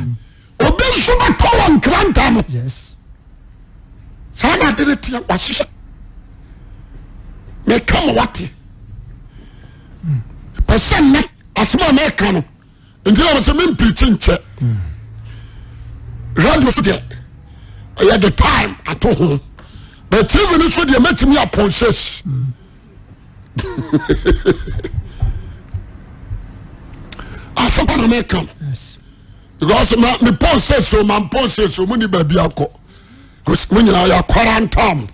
obi nso bɛtɔ wɔ nkranta no. Yes. Saa na ade no teɛ wahyehyɛ. Meka ma wate. Pɛ sɛ nnɛ asɛm a mɛka no nti na sɛ mempirikyi nkyɛ. Radio so deɛ ɛyɛ the time ato ho. But TV no so deɛ mɛtumi apɔn sɛs. Asɛm pa na mɛka no. Because ma me pɔn sɛ so ma pɔn sɛ so mo ni baabi akɔ. Because mo nyinaa yɛ quarantine.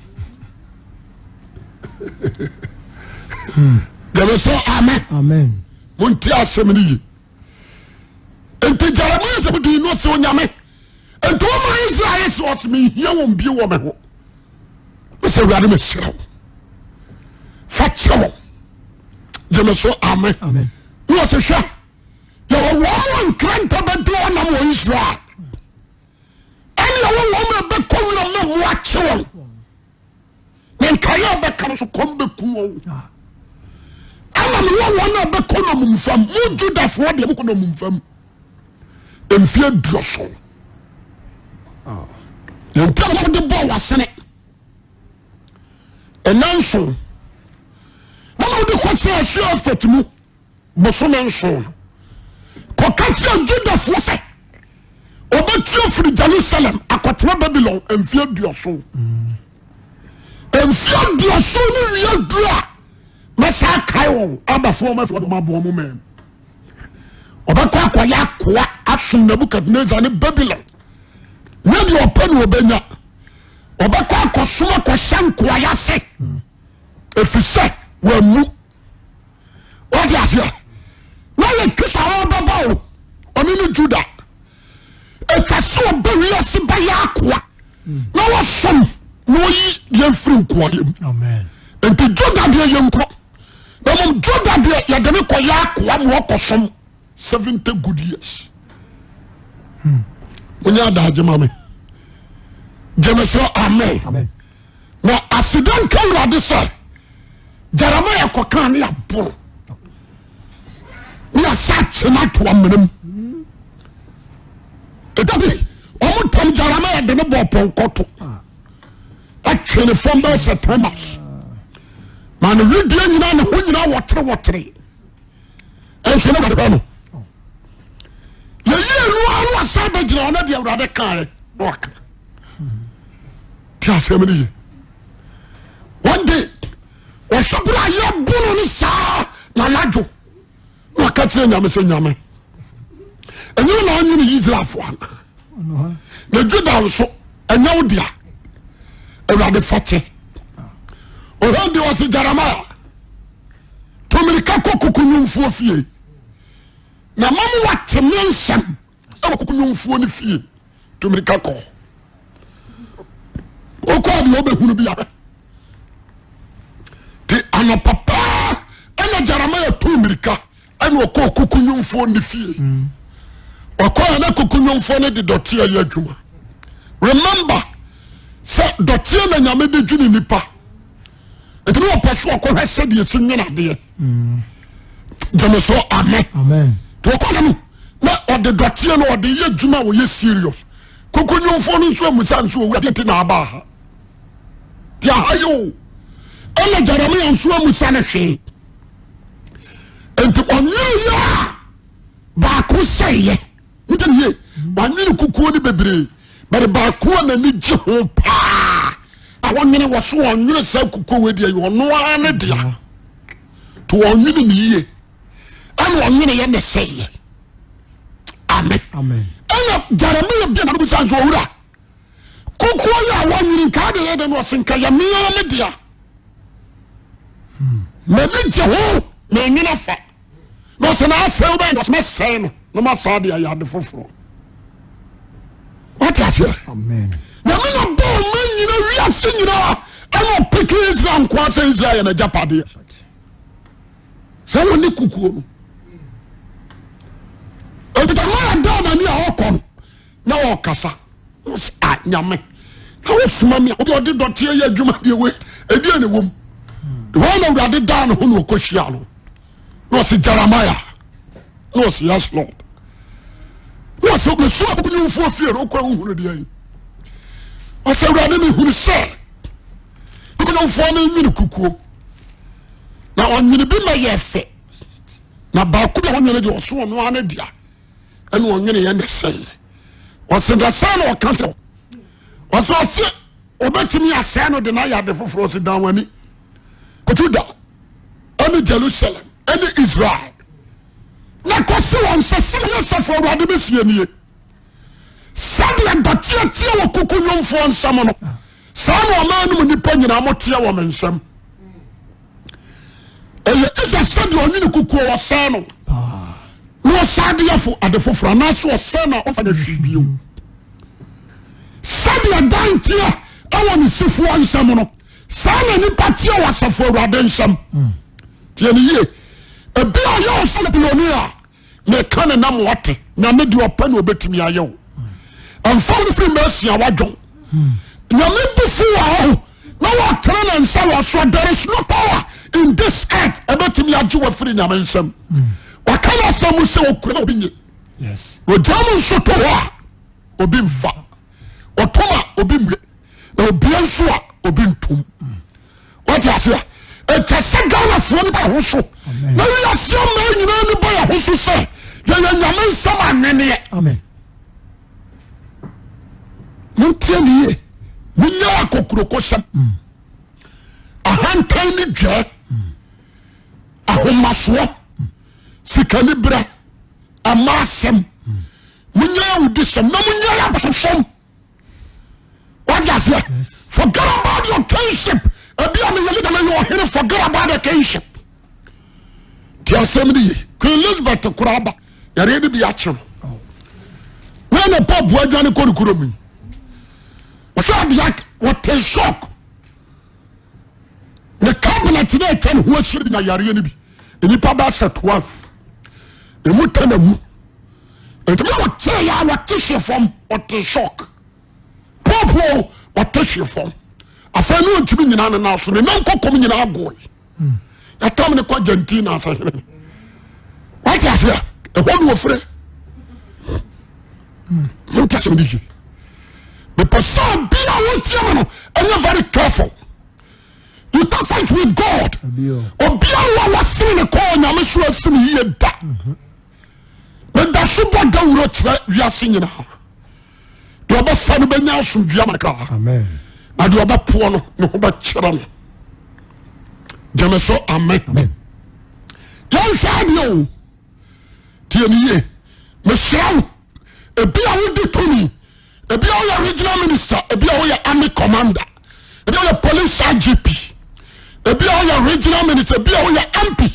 Jẹ́mi sọ amen. Amen. Mo n ti asɛm ni yie. Nti Jeremiah sɛ di no sɛ onyame. Nti wɔn ma Israel sɛ ɔsɛ mi hia wɔn bio wɔ me ho. Sɛ awurade mi srɛ wo. Fa kyɛ wɔn. Jẹ́mi sọ amen. Amen. Ní wɔsɛ hwɛ. Yɛwɔ wɔn a nkrantɛ bɛdi wɔn nam wɔ Israel. Ɛne yɛwɔ wɔn a ɛbɛkɔ wuram na mmoa akye wɔn. Na nkaeɛ a ɛbɛka no so kɔm bɛku wɔn. Ɛna mewɔ wɔn a ɛbɛkɔ nnommumfa mu. Mo Judafoɔ deɛ mokɔ nnommumfa mu. Mfeɛ aduɔson. Nti a wɔde bɔɔ w'asene. Ɛna nson. Na wɔde kɔ sɛ asuo Efrat mu. Bosome nson no, kɔka kyerɛ Judafoɔ sɛ ɔbɛtu afiri Jerusalem akɔtena Babylon mfeɛ aduɔson. Mfeɛ aduɔson no wie duru a, mɛsa akae wɔn abafoɔ wɔn afiri wɔn aboɔ mo mɛn. Ɔbɛkɔ akɔyɛ akoa asom Nebukadnezar ne Babylon. Nyɛ deɛ ɔpɛ na ɔbɛnya. Ɔbɛkɔ akɔsom akɔhyɛ nkoayɛ ase. Ɛfiri sɛ wɔammu Wate aseɛ? Na yɛ Kristo a ɔbɛba o, ɔno ne Juda. Atwa sɛ ɔba wiase bɛyɛ akoa na wɔsom na ɔyi yɛn firi nkoayɛ mu. Nti Juda deɛ yɛ nko, na mmom Juda deɛ yɛde ne kɔyɛ akoa ma ɔkɔsom 70 good years. Wonyɛ adagye ma me. Gyeme sɛ amen. Amen. Na aseda nka Awurade sɛ Jeremiah kɔkaa ne aboro ne yɛsa akye no ato amena mu. Ɛda bi wɔn tam Jeremiah de ne bɔɔ pɔnkɔ to atwe ne fam bɛyɛ sɛ Thomas ma ne wedeɛ nyinaa ne ho nyinaa wɔtere wɔtere nso ne wɔde no yɛyie no ara no asa bɛgyina ɔno deɛ Awurade kaeɛ na waka. Ti asɛm no ye. One day ɔhwɛ bere a yɛbo no ne saa na anadwo na ɔka kyerɛ Nyame sɛ Nyame ɛnyɛ na anwene Israelfoɔ ana na Juda nso. Ɛnyɛ wo dea. Awurade fa kyɛ. Ɔhɔ deɛ ɔse Jeremiah, to mirika kɔ kokonwomfoɔ fie na ma mo wate me nsɛm ɛwɔ kokonwomfoɔ no fie. To mirika kɔ. Wokɔ deɛ wobɛhunu bi abɛ. Te anɔpa paa ɛna Jeremiah to mirika ɛna ɔkɔɔ kuku nwomfoɔ ne fie. Ɔkɔɔ na kuku nwomfoɔ no de dɔteɛ yɛ adwuma. Remember sɛ dɔteɛ na nyame de dwene nipa. Nti ne ɔpɛ so ɔkɔhwɛ sɛdeɛ ɛsi nwene adeɛ. Gyeme so amen. Nti ɔkɔhwɛ no na ɔde dɔteɛ no ɔde yɛ adwuma a ɔyɛ serious. Kuku nwomfoɔ no nso amusa nso ɔwu adeɛ nti na aba ha. Nti aha yɛ o. Ɛna Jeremia nso amusa no hwee. Nti ɔnwene yɛ a baako sɛeɛ. Wote ne yie? Wanwene kukuo no bebree but baako a n'ani gye ho paa a wɔnwene wɔ so ɔnwene saa kukuo wei deɛ yɛ ɔno ara ne dea. Nti ɔnwene ne yie ɛna ɔnwene yɛ ne sɛeɛ. Amen. Ɛna Jeremia bia na no bisa nso owura kukuo yi a wɔnwene nka de yɛ dɛ no ɔse nka yɛ mea me dea. M'ani gye ho na ɛnwene afa na ɔsɛ na asɛe wobɛyɛ na ɔsɛ mɛsɛe no na masa de ayɛ ade foforɔ. Wate aseɛ? Nyame na bɔ ɔma nyina wiase nyinaa ɛna ɔpeke Israel nkoa sɛ Israel yɛ n'agyapadeɛ. Sɛ wɔ ne kukuo no. Enti Jeremiah daa n'ani a ɔkɔ no na ɔkasa. A nyame na wosoma me a wode ɔde dɔteɛ yɛ adwuma deɛ wei ɛdeɛ na ɛwɔ mu. Hɔ na Awurade daa ne ho na ɔkɔhyia no na ɔse Jeremiah na ɔse yes Lord na ɔse meso akokonwomfoɔ fie no wokɔ wohunu deɛ yi ɔsɛ Awurade mehunu sɛ kokonwomfoɔ no nwene kukuo na ɔnwene bi ma yɛ fɛ na baako bi a ɔnwene deɛ ɔso ɔno ara ne dea ɛna ɔnwene yɛ na ɛsɛeɛ ɔse na sɛ na ɔka kyerɛ ɔsɛ ɔse ɔbɛtumi asɛe no de no ayɛ ade foforɔ ɔse dan w'ani kɔ Juda ɛne Jerusalem ɛne Israel na kɔse wɔn sɛ sɛdeɛ asafo awurade bɛsie nie sɛdeɛ dɔteɛ teɛ wɔ kuku nwomfoɔ nsam no saa na ɔman no mu nnipa nyinaa moteɛ wɔ me nsam ɛyɛ isa sɛdeɛ ɔnwene kukuo ɔsɛe no na ɔsa adeyɛfo ade foforɔ anaasɛ ɔsɛe no a ɔmfa no hwee bio sɛdeɛ dan teɛ ɛwɔ ne sifoɔ nsam no saa na nipa teɛ wɔ asafo awurade nsam tiɛ ne yie ebi a ɔyɛ ɔsɛ biloni a meka ne nam wate nyame deɛ ɔpɛ na ɔbɛtumi ayɛ o ɛmfa wo firi mɛsia wadwon nyame bu fu wɔ hɔ na wɔtene ne nsa wɔ so there is no power in this earth ɛbɛtumi agye wafiri nyame nsam waka no asɛm mu sɛ ɔkura na obi nye ɔgya mu nso to hɔ a obi mfa ɔtom a obi mmue na obia nso a obi ntom wate aseɛ ɛtwa sɛ Ghanafoɔ no ba ho so na wiase amaa nyinaa ni ba yɛ ho so sɛ yɛyɛ nyame nsɛm anweneɛ montie ne yie monyɛ akokurokosɛm mm. ahantan ne dwɛ mm. ahomasoɔ mm. sikani berɛ ɛma asɛm monyɛ awudisɛm na monyɛ abosomsom Wate aseɛ? Forget about your kingship. Ebi a meyɛ leader meyɛ ɔhene forget about the kingship. Ti asɛm no ye. Queen Elizabeth koraa ba yareɛ no bi akye no. Na na Pope adwane kɔ ne kurom yi. Wɔhwɛ adeɛ wɔte shock. Ne cabinet na atwa ne ho ahyia nya yareɛ no bi. Nnipa bɛsɛ 12. Emu tɛ na wu. Nti na wɔte yɛ a wɔte hwe fam wɔte shock. Pope o wɔte hwe fam. Afei ne ɔntumi nyina ne nan so ne nan kɔkɔm nyinaa agoe. Yɛtam ne kɔ Argentina asahene. Wate aseɛ ɛhɔ ne wɔfire. Wonte asɛm de yie. Mepɛ sɛ obi a wotie me no ɛnyɛ very careful. You can't fight with God. Obi a wɔ wɔsene ne kɔɔ nyame so asene yie da. Meda so bɔ dawuro kyerɛ wiase nyinaa. Deɛ ɔbɛfa no bɛnya asomdwoeɛ ama ne kra. Na deɛ ɔbɛpoɔ no ne ho bɛkyerɛ no. Gyeme so amen. Yɛnhwɛ adeɛ o. Tie ne yie. Mesrɛ wo, ebi a wodi tumi. Ebi a woyɛ regional minister, ebi a woyɛ army commander, ebi a woyɛ police IGP, ebi a woyɛ regional minister, ebi a woyɛ MP,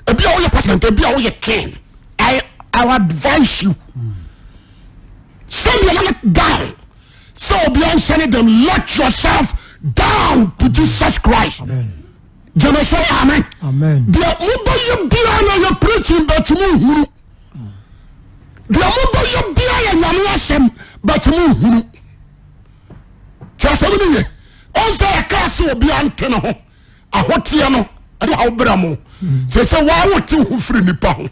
ebi a woyɛ president, ebi a woyɛ king. I advise you. Send your life down. Sɛ obi anhyɛ ne dɛm, let yourself down to Jesus Christ. Gyeme so amen. Deɛ mobɛyɛ biara na yɛ preaching but mo nhunu. Deɛ mobɛyɛ biara yɛ nyame asɛm but mo nhunu. Tí asɛm no yɛ. Ɔn sɛ yɛka se obi ante ne ho. Ahoteɛ no ɛde haw brɛ mo. Sɛ sɛ waa wote ho firi nipa ho.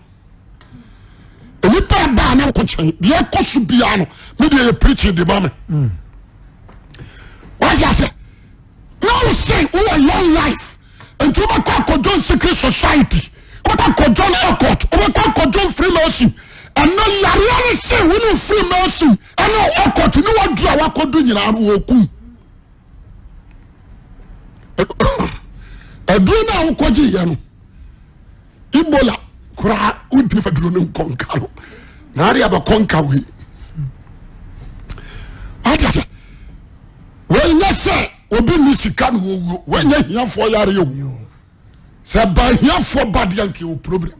Nipa baa na nkɔ kyɛn. Deɛ ɛkɔ so biara no me deɛ yɛ preaching de ma me. Wate aseɛ. Na wo se wowɔ long life nti wobɛkɔ akɔjoin secret society wobɛkɔ akɔjoin occult wobɛkɔ akɔjoin freemason ɛnɛ yareɛ no se wo ne freemason ɛne occult ne wadu a wakɔdu nyinaa no wɔkum aduro no a wokɔgye yɛ no Ebola koraa wontumi fa duro no nkɔ nka no na ade abɛkɔ nka wei wate aseɛ wɔnyɛ sɛ obi nni sika na wɔwuo wɔnyɛ hiafoɔ yare o sɛ ba hiafoɔ ba deɛ nka wɔ problem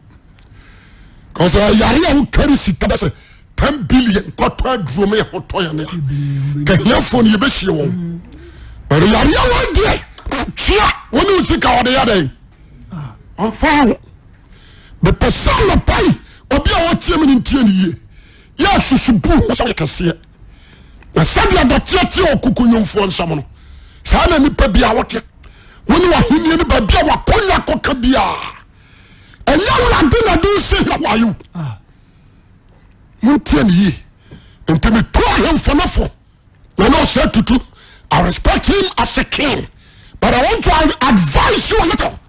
kɔsɛ yare a wokari sika bɛ sɛ 10 billion kɔtɔ aduro ma yɛho tɔ yɛne a ka hiafoɔ no yɛbɛsie wɔn bɛde yareɛ wɔ deɛ tua wɔne wo sika wɔde yɛ dɛn ɔmfa ho mepɛ sɛ anɔpa yi obi a ɔtie me no ntie no yie yɛ susu bu ho sɛ ɔyɛ kɛseɛ na sɛdeɛ dɔteɛ teɛ ɔkoko nwomfoɔ nsɛm no saa na nipa bi a wote wo ne w'ahennie no baabi a wakɔnya kɔka biaa ɛnyɛ awurade na de wosi hena wayo montie no yie nti metu ahemfo no fo na na ɔsɛ tutu I respect him as a king but I want to advise you a little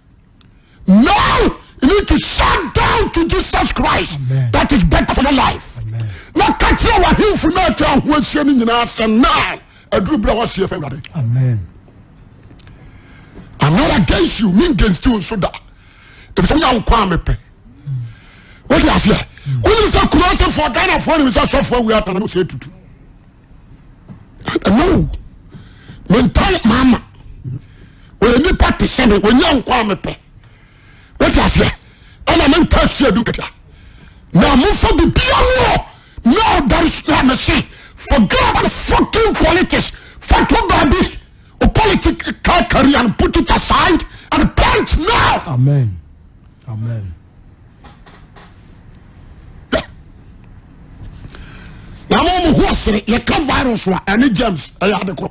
now you need to shut down to Jesus Christ. Amen. That is better for your life. Na ka kyerɛ w'ahemfo no atwa ho ahyia no nyinaa sɛ now aduru berɛ a wɔaseɛ fɛ Awurade. Amen. I'm not against you, me against you nso da. Efisɛ wonya nkwa a mepɛ. Wote aseɛ? Wonim sɛ Kumasefoɔ Ghanafoɔ nim sɛ sɔfoɔ awu atana no sɛ tutu. No, mentan maama. Ɔyɛ nipa te sɛ me, wɔnya nkwa a mepɛ. Wote aseɛ? Ɛna menta si adu nketewa. Na mofa bibia wɔ no there is no mese forget about the fucking politics. Fa to baabi. O political career and put it aside and repent now. Amen. Amen. Na mo mo ho ɔsere yɛka virus a ɛne germs ɛyɛ ade korɔ.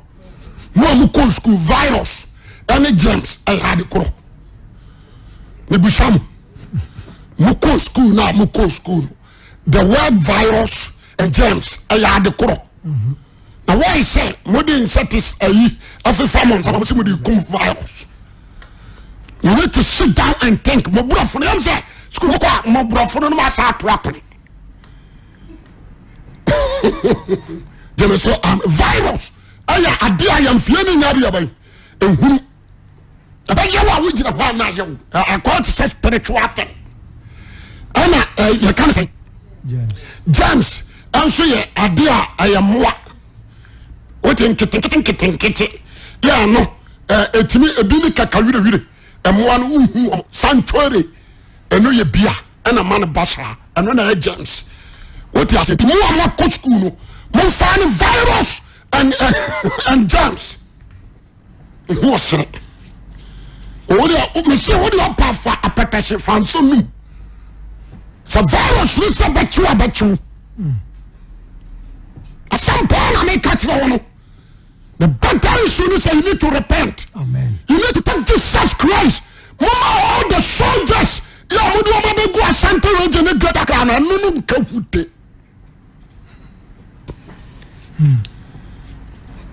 Mo a mo kɔ school virus ɛne germs ɛyɛ ade korɔ. Mebusa mo mo kɔ school na mo kɔ school no the word virus and germs ɛyɛ ade korɔ. Na wɔn sɛ mo de insects ayi afefa mo nsa mo sɛ mo de kum virus. You need to sit down and think. Mo borɔfo no yɛm sɛ sukuu mo kɔ a mo borɔfo no no ma asa ato akone. Gyeme so virus ɛyɛ adeɛ a yɛmfie ne nya adeɛ bɛn ehunu ɛbɛyɛ wo a wogyina hɔ a na ayɛ wo akɔyɛ te sɛ spiritual thing ɛna yɛka ne sɛ germs nso yɛ adeɛ a ɛyɛ mmoa wote nketenkete nketenkete yɛ ano ɛtumi ebi ne kaka werɛwerɛ mmoa no wohu wɔn santore ɛno yɛ bia ɛna ma no ba saa ɛno na ɛyɛ germs wote ase nti mo a moakɔ sukuu no momfa ne virus and, and germs ho ɔsere wode mese wode ɔpa fa apɛtɛhye fa nso num sɛ virus no sɛ bɛkyew a bɛkyew asɛm paa na meka kyerɛ wo no. The better issue is you need to repent. Amen. You need to take Jesus Christ. Mama all the soldiers. Yeah, mo di ọmọ bẹ gu Asante region ní Greater Accra na ẹnu no nka hute.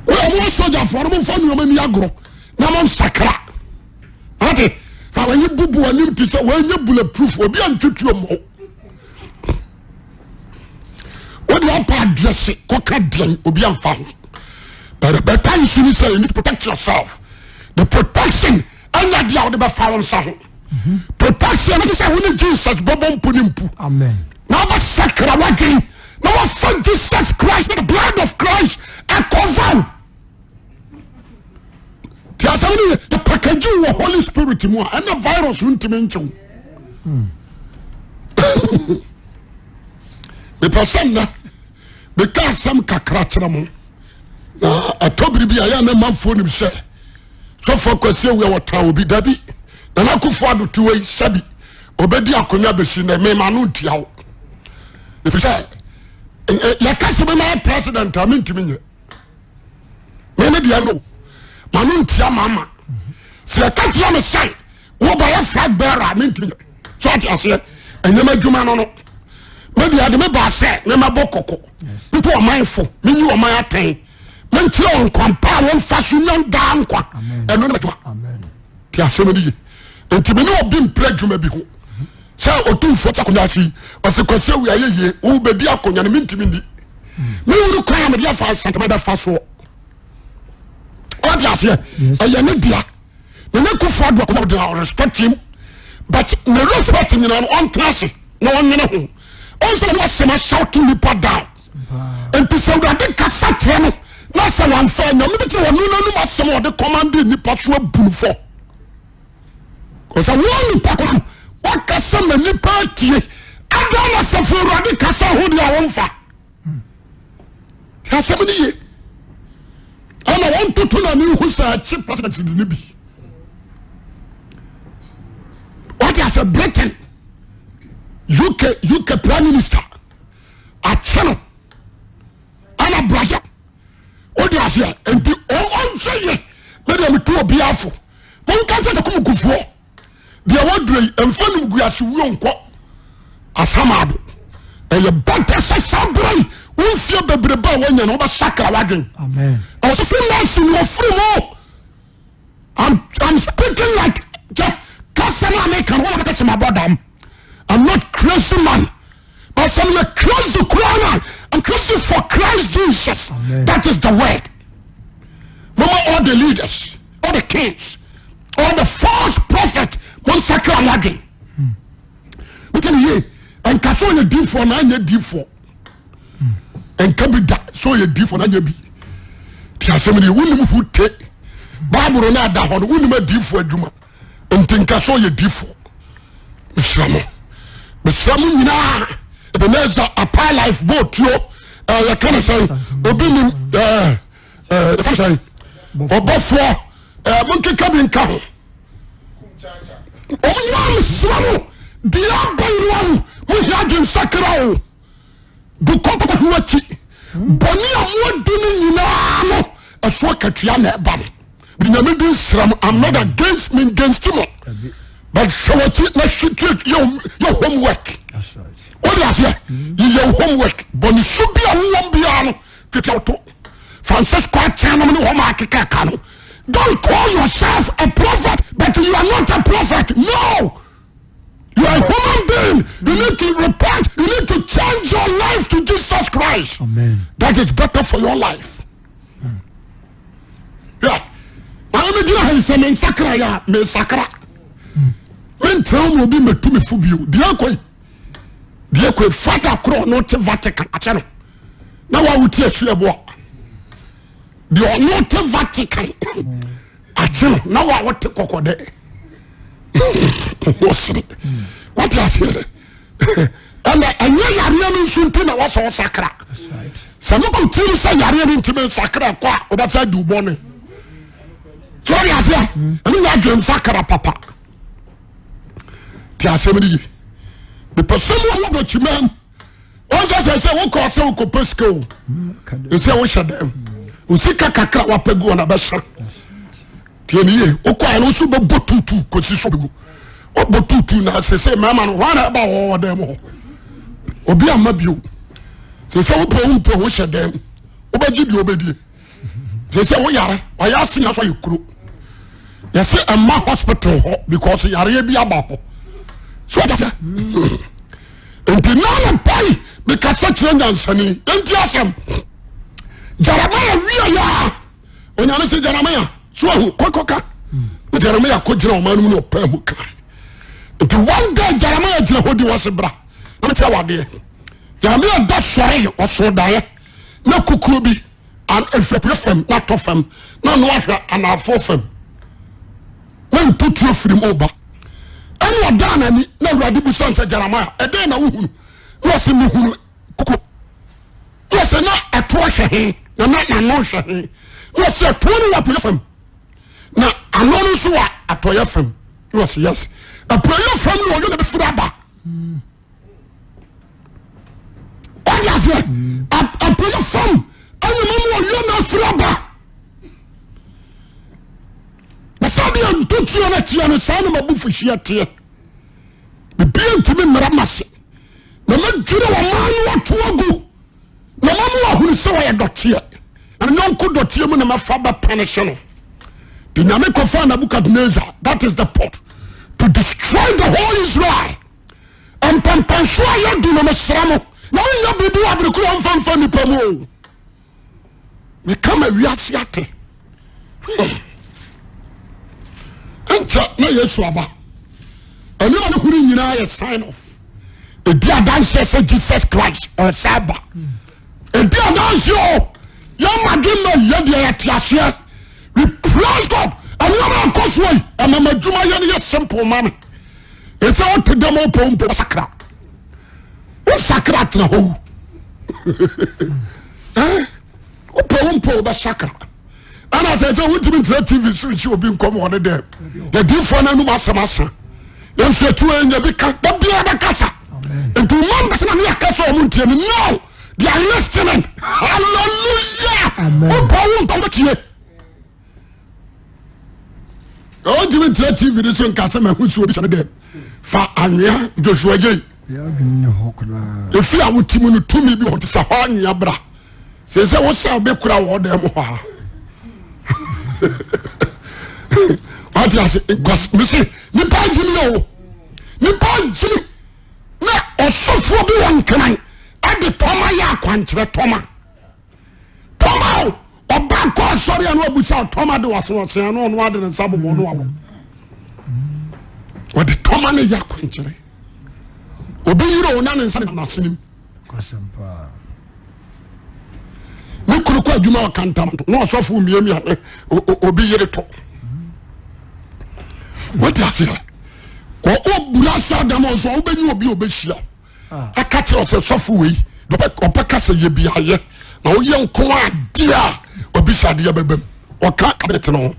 Wọ́n yẹ mo sọjà fún ọmọ nfa nneɛma ni agorɔ na mo nsakra. Ate fa wɔn yi bubu anim ti sɛ wɔn nyɛ bullet proof obi a ntwitwi ɔmo. Wọ́n de ɔpa address kɔka deɛn obi a nfa ho. But the better issue ni sɛ you need to protect yourself. The protection ɛnyɛ deɛ a wɔde bɛfa wɔn nsa ho. Protection ne sɛ wɔn ne Jesus bɛbɔ mpu ne mpu. Amen. Na wɔbɛsakra wadwene na wɔfa Jesus Christ the blood of Christ. Holy Spirit mu a ɛna virus ntumi nkyew. Mepɛ sɛ nnɛ meka asɛm kakra kyerɛ mo na ɛtɔ biribi a yɛ na manfoɔ nim sɛ sɔfo akwasi awia wɔtan obi dabi Nana Akufo Addo te wei sɛbi obɛdi akonnwa bɛsi nnɛ mema no ntia wo ɛfiri sɛ yɛka sɛ mema president a mentumi nyɛ meme deɛ no ma no ntia mama sɛ yɛka kyerɛ me sɛ wobɛyɛ flag bearer a mentumi nyɛ so ate aseɛ ɛnyɛma adwuma no no me deɛ de me baa sɛ memɛbɔ kɔkɔ mpo ɔmanfo menyi ɔman atɛn menkyerɛ wɔn kwan pa a wɔmfa so nya daa nkwa ɛno ne m'adwuma te asɛm no ye nti me ne obi mpere adwuma bi ho sɛ ɔtumfoɔ te akonnwa so yi ɔsɛ kwasi awi ayɛ yie wobɛdi akonnwa no mentumi nni mewuru kwan a mede afa asantema bɛfa soɔ ɔte aseɛ ɛyɛ ne dea Nana Akufo Addo akoma ɔde I respect him but ne respect nyinaa no ɔntena ase na ɔnwene ho ɔnsɛ ne asɛm ahyɛw nipa down nti sɛ awurade kasa kyerɛ no na sɛ wamfa nyame bi kyerɛ ɔno n'anum asɛm a ɔde kɔmande nipa so abu no fɔ ɔsɛ wɔn nipa kɔ no wakasa ma nipa atie adan na sɛfo awurade kasa ho deɛ a wɔmfa asɛm no ye ɛna wɔn toto na ne hu sɛ akyi president de ne bi wɔte asɛ Britain UK UK prime minister akye no ɛna Brazil wode aseɛ nti ɔnhwɛ yɛ ne deɛ meto obiara fo monka sɛ takomukufoɔ deɛ waduro yi mfa no guase wuo nkɔ asamado ɛyɛ bɛtɛ sɛ saa berɛ yi wo mfie bebrebe a wanya no wobɛsakra w'adwen ɛwɔ sɛ finance ni ɔfiri mu I'm, I'm speaking like kyɛ kasa no a meka no wɔn bɛka sɛ mabɔ dam I'm not crazy man but sɛ meyɛ crazy koraa no I'm crazy for Christ Jesus. Amen. That is the word. Mama all the leaders all the kings all the false prophet mo nsakra mo adwen mo tell you nka sɛ ɔyɛ difoɔ na anyɛ difoɔ nka bi da sɛ ɔyɛ difoɔ na anyɛ bi te asɛm ni wonim ho te baaburo no ada hɔ no wonim adiifoɔ adwuma nti nka sɛ ɔyɛ difoɔ mesrɛ mo mesrɛ mo nyinaa Ebenezer apa life bɔɔtuo yɛka ne sɛn obi nim ɛɛ yɛfa sɛn ɔbɔfoɔ ɛɛ monkeka bi nka ho wɔn nyinaa mesrɛ mo deɛ aba yi wɔn mo hia adwensakra o bukɔ ho akyi bɔne a moadi no nyinaa no ɛso akatua na ɛba no de nyame di nsram i'm not against me against mo but hwɛ w'akyi na hwɛ yɛ homework wode aseɛ yɛyɛ homework bɔne su bi a wowɔm biara no twetwe woto Francisco akyɛn nom ne hɔ ma akeka ka no don't call yourself a prophet but you are not a prophet no you are a human being you need to repent you need to change your life to Jesus Christ. Amen. That is better for your life. Yeah. Maame mi gyina ha yi sɛ mi nsakra yɛ a mi nsakra mi ntena mu obi mɛtu mi fo bio deɛ kɔ yi deɛ kɔ yi fada korɔ ɔno te Vatican akyɛ no na wa wuti asu ɛboa deɛ ɔno te Vatican akyɛ no na wa wote kɔkɔ dɛ wɔsere wate aseɛ ɛna ɛnyɛ yareɛ no nso nti na wɔsɛ ɔsakra sɛ no bɔ tirim sɛ yareɛ no nti mensakra kɔ a wobɛsɛ adi bɔne so ɔde aseɛ ɛne yɛ adwene nsakra papa te asɛm no ye mepɛ sɛ mu wɔ bɔkyima mu wɔn sɛ sɛ sɛ wokɔ sɛ wokɔpɛ sika o ɛsɛ wohyɛ dɛm osika kakra wapɛ gu ɔna bɛhyɛ Tie ne yie, wokɔ a no nso bɛbɔ tuutuu kɔsi so bɛgu. Wobɔ tuutuu na sese mmarima no hwan na ɛba wɔ wɔ dan mu hɔ? Obi amma bio. Sese wopɛ wo mpɛ wohyɛ dan mu. Wobɛgye deɛ wobɛdie. Sese woyare, wayɛ ase na so ayɛ kuro. Yɛse ɛmma hospital hɔ because yareɛ bi aba hɔ. So ɔte aseɛ? Nti naa pai mekasa kyerɛ nyansani. Nti asɛm. Jeremiah wie ya. Onyame sɛ Jeremiah so ahu kɔkɔka na Jeremiah kɔ gyina ɔman no mu na ɔpaa mu ka nti one day Jeremiah gyina hɔ di wɔse bra na mekyerɛ wadeɛ Jeremiah da sɔre ɔso daeɛ na kukuo bi efirapue fam na atɔ fam na ano ahwɛ anaafoɔ fam. Na ntutuo firi mu ba. Ɛna ɔdaa n'ani na Awurade bisa sɛ Jeremiah, ɛdɛn na wohunu? Na ɔsɛ mehunu koko. Na ɔsɛ na ɛtoɔ hwɛ he? Na na n'ano hwɛ he? Na ɔsɛ ɛtoɔ no wɔ apueɛ fam na ano no nso wɔ atɔeɛ fam. Na ɔsɛ yes, apueɛ fam na ɔyɛ na bɛfiri aba. Ɔde aseɛ apueɛ fam ɛna mama ɔyɛ na afiri aba. Na sɛdeɛ ntotuo no teɛ no saa na m'abufuhyeɛ teɛ. Bibia ntumi mmara m'ase na mɛdwiri ɔman no ato agu na mama wahunu sɛ wɔyɛ dɔteɛ na ne yɔnko dɔteɛ mu na mɛfa bɛpane no. The Nyame kɔfa Nebuchadnezzar, that is the pot to destroy the whole Israel. Mpɛmpɛnso a yɛdu no mesrɛ mo na wonyɛ biribi wɔ aberekoro a mfa mfa nipa mu o. Meka ma wiase ate. Nkyɛ na Yesu aba. Ɛnneɛma no hunu nyinaa yɛ sign off. Ɛdi adanseɛ sɛ Jesus Christ ɔsa aba. Ɛdi adanseɛ o. Yɛn ma dwen ma yɛ deɛ yɛte aseɛ. We praise God. Ɛnneɛma ɛkɔ soɔ yi ɛma ma adwuma yɛ no yɛ simple ma me. Ɛsɛ wote dɛm ɔpɔ mpo sakra. Wosakra tena hɔ wu. Wopɛ wo mpo wobɛsakra. Ɛna sɛ sɛ wontumi ntena TV so nhyɛ obi nkɔm wɔ ne dɛm. Yɛdiifoɔ no anum asɛm asa. Yɛnso atu ɛnya bi ka da biara bɛkasa. Nti wo members na ne yɛka sɛ ɔmo ntie no. No! They are listening. Hallelujah! Wopɛ wo mpo wobɛtie. Ɔntumi ntina TV ni so nka sɛ mahu suo bi hyɛ me dɛm. Fa anwea Joshua Jay. Efi a wote mu no tumi bi wɔ te sɛ hɔ anwea bra. Sɛ sɛ wosɛ wobɛkura wɔ dɛm hɔ a. Wate ase nkwas mese nipa agyimi o. Nipa agyimi na ɔsɔfoɔ bi wɔ nkran ɛde tɔma yɛ akwankyerɛ tɔma. Tɔma o ɔba kɔ asɔre a na wabusa tɔma de wase ɔse ano ɔno ade ne nsa bobɔ no abɔ ɔde tɔma ne yɛ akwankyerɛ obi yere o na ne nsa ne n'asenem ne kunu kɔ adwuma ɔka ntam na ɔsɔfo mmiamia ne obi yere to wote aseɛ ɔbura sa dam nso wobɛnyi obi ɔbɛhyia aka kyerɛ sɛ sɔfo wei ɔbɛka sɛ yɛ bi ayɛ na woyɛ nko adeɛ a ɔbisa adeɛ bɛbam ɔka cabinet no ho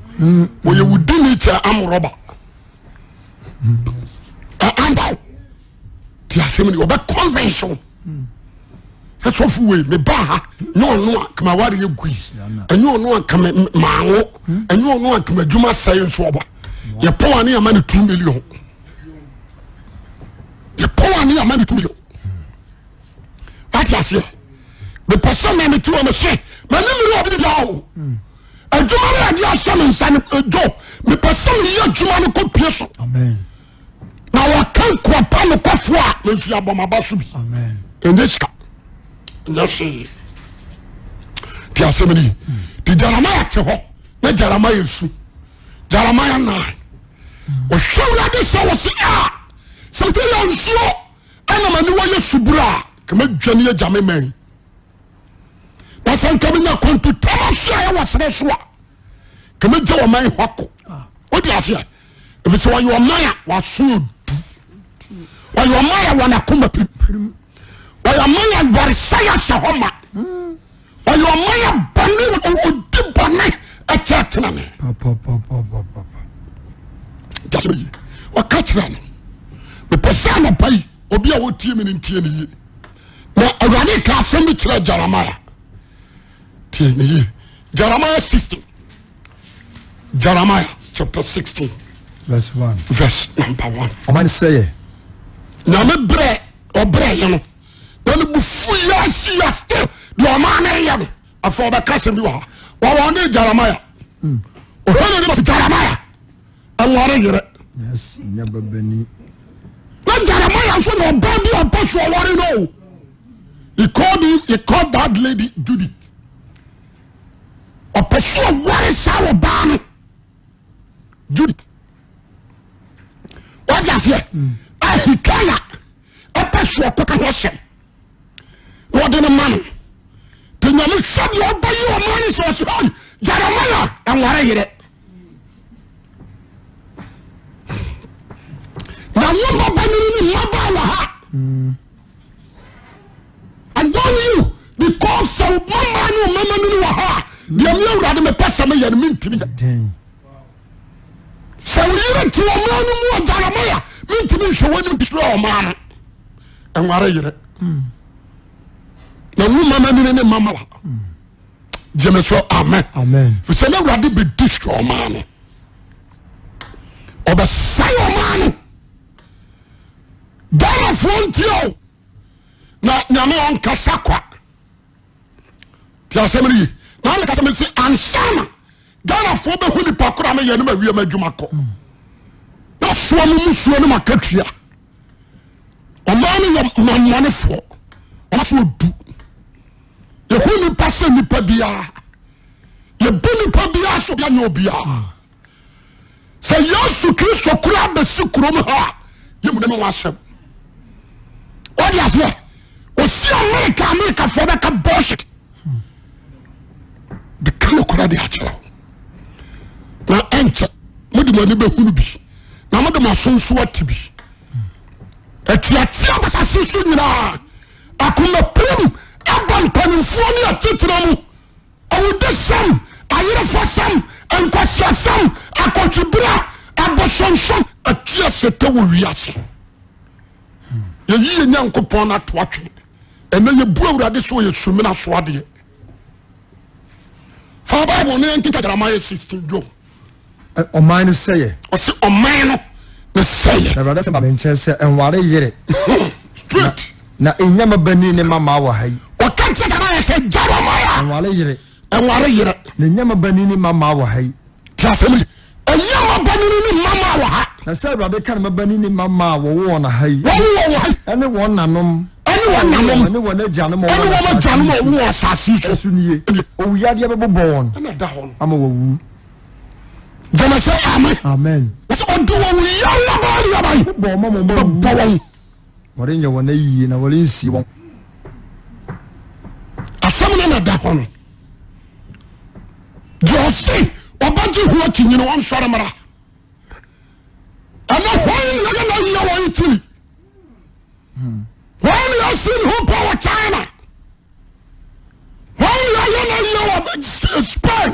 wɔyɛ wodi ne kyɛ amorɔba amba ti asɛm ni ɔbɛ convince wo sɛ sɔfo wei meba ha nyɛ ɔno a kama ware yɛ gui ɛnyɛ ɔno a kama maawo ɛnyɛ ɔno a kama adwuma sɛe nso ɔba yɛpɔn a ne yɛma no 2 million yɛpɔn a ne yɛma no 2 million wate aseɛ mepɛ sɛ na mete wɔ me se m'ani mmere obi bia o adwuma no yɛde ahyɛ me nsa no dwo mepɛ sɛ meyɛ adwuma no kɔ pie so na wɔka nkoapa nokwafoɔ a me nso yɛabɔ m'aba so bi ɛnyɛ sika ɛnyɛ hwee te asɛm no yi nti Jeremiah te hɔ na Jeremiah su Jeremiah 9 ɔhwɛ awurade sɛ wɔ se a sɛ mete yɛ nsuo ɛna m'aniwa yɛ suburo a kama dwane agya me man na sɛ nka menya kwantutam ahwe a ɛwɔ serɛ so a kama gya ɔman hɔ akɔ wode aseɛ ɛfiri sɛ wɔyɛ ɔman a waso du wɔyɛ ɔman a wɔn akoma pirim wɔyɛ ɔman a waresɛ ahyɛ hɔ ma wɔyɛ ɔman a bɔne ɔdi bɔne ɛkyɛ tenane gyasɛ yi ɔka kyerɛ no mepɛ sɛ anɔpa yi obi a wɔtie me no ntie ne yie na awurade ka asɛm bi kyerɛ Jeremiah tie ne yie Jeremiah 16 Jeremiah chapter 16 verse 1 verse number 1 ɔman sɛyɛ nyame brɛ ɔbrɛ yɛ no na ne bu fu yɛ asi yɛ still deɛ ɔman no yɛ no afɔ ɔbɛka asɛm bi wɔ ha wɔwɔ ne Jeremiah ɔhwɛ ne ne ma Jeremiah ɛwɔre yerɛ yes nyɛ babani na Jeremiah nso na ɔbaa bi a ɔpɛ so ɔwɔre no he called him, he called that lady Judith ɔpɛ so ɔwɔre saa ɔbaa no Judith wọ́n ti aseɛ ahikaya ɔpɛ so ɔkɔka ho asɛm na ɔde no ma no te nyame hwɛ deɛ ɔbɛyɛ ɔma no sɛ ɔsɛ hɔ Jeremiah ɛnware yerɛ. I warn you because sɛ wo mama ne wo mama nini wɔ ha a, deɛ me awurade mepɛ sɛ meyɛ no mentumi yɛ. Sɛ wo yere te ɔman no mu wɔ Jeremiah, mentumi nhwɛ w'anim destroy ɔman no. Ɛnware yere. Na wo mama nini ne mama wa. Gyeme so amen. Amen. Fi sɛ na awurade bɛ destroy ɔman no. Ɔbɛsɛe ɔman no. Ghanafoɔ ntie o na nyame ɔnkasa kwa ti asɛm no yi na ɔne kasa mesi ansa na Ghanafoɔ bɛhu nipa koro a meyɛ no ma wiem adwuma kɔ na soa mo musuo no makatua ɔman no yɛ mamɔnefoɔ ɔmafoɔ du yɛhu nipa sɛ nipa biara yɛbu nipa biara so bia nyɛ obiara Sɛ Yesu Kristo koraa bɛsi kurom ha a, yɛmu ne ho asɛm. Wode aseɛ? Ɔsi Amerika, Amerikafoɔ bɛka bullshit. Bɛka nokorɛ de akyerɛ wo. Na ɛnkyɛ, mode mo ani bɛhunu bi, na mode mo aso nso ate bi. Atuateɛ basase so nyinaa, akomapirim aba mpanimfoɔ ne atitire mu. Awudisɛm, ayerefosɛm, nkwaseasɛm, akɔhwibra, abosonsom atu asetɛ wɔ wiase. Yɛyi yɛn Nyankopɔn no ato atwene. Ɛnɛ yɛbu Awurade sɛ ɔyɛ sumina so adeɛ. Fa Bible no yɛnkenka Jeremiah 16 dwom. Ɔman no sɛeɛ. Ɔse ɔman no ne sɛeɛ. Na Awurade asɛm ba me nkyɛn sɛ, Nware yere. Straight. Na nnya mmabanin ne mmammaa wɔ ha yi. Ɔka kyerɛ Jeremiah sɛ, Jeremiah. Nware yere. Nware yere. Na nnya mmabanin ne mmammaa wɔ ha yi. Te asɛm yi. Nnya mmabanin ne mmammaa wɔ ha. Na sɛ Awurade ka ne mmabanin ne mmammaa a wɔwo wɔn ha yi. Wɔwo wɔn wɔ ha yi. Ɛne wɔn nanom. Ɛne wɔn nanom. Ɛne wɔn agyanom a wɔwɔ asase yi so. Ɛne wɔn agyanom a wɔwɔ asase yi so. Ɛso nie. Owuyadeɛ bɛbobɔ wɔn. Ɛna ɛda hɔ no. Ama wɔawu. Gyeme sɛ amen. Amen. Wɔsɛ ɔde wɔn yareɛ bɛyɛ deɛ bɛn. Bɔ wɔn ama wɔn awu. Bɔ wɔn. Wɔrenyɛ wɔn ayie na wɔrensie wɔn. Asɛm no na ɛda hɔ no. Deɛ ɔse ɔbɛgye ho akyinnye no ɔnsɔre mmra. Ɛnɛ hwan na yɛyɛ n'ayie wɔ Italy? Hwan na yɛasi ne ho pɔ wɔ China? Hwan na yɛayɛ n'ayie wɔ Spain?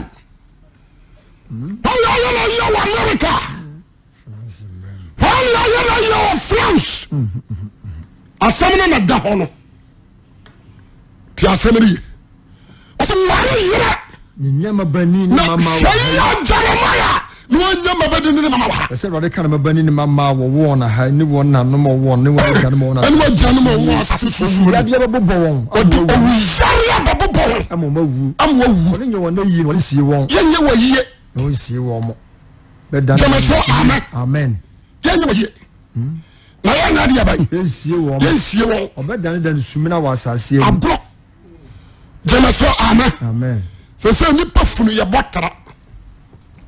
Hwan na yɛayɛ n'ayie wɔ America? Hwan na yɛayɛ n'ayie wɔ France? Asɛm no na da hɔ no. Ti asɛm no ye. Ɔsɛ nware yerɛ. Na hwɛ yi a Jeremiah na wanya mabadi ne mama wɔ ha. Ɛsɛ Awurade ka ne mabani ne mama a wɔwɔ wɔn ha ne wɔn nanom a wɔwɔ ne wɔn agyanom a wɔwɔ ɛne wɔn agyanom a wɔwɔ asase so so. Owuyadeɛ bɛbobɔ wɔn. Ɔde owuyareɛ bɛbobɔ wɔn. Ama wɔn awu. Ama wɔn awu. Wɔn nyɛ wɔn ayie na wɔn sie wɔn. Yɛnyɛ wɔ yie. Na wɔn sie wɔn mo. Bɛda Gyeme so amen. Amen. Yɛnyɛ wɔ yie. Na yɛnyɛ adeɛ bɛn. Yɛnsie wɔn. Yɛnsie wɔn. Ɔbɛdanedane sumina wɔ asase ani. Aborɔ. Gyeme so amen. Amen. Sɛ sɛ nipa funu yɛ bɔ tra.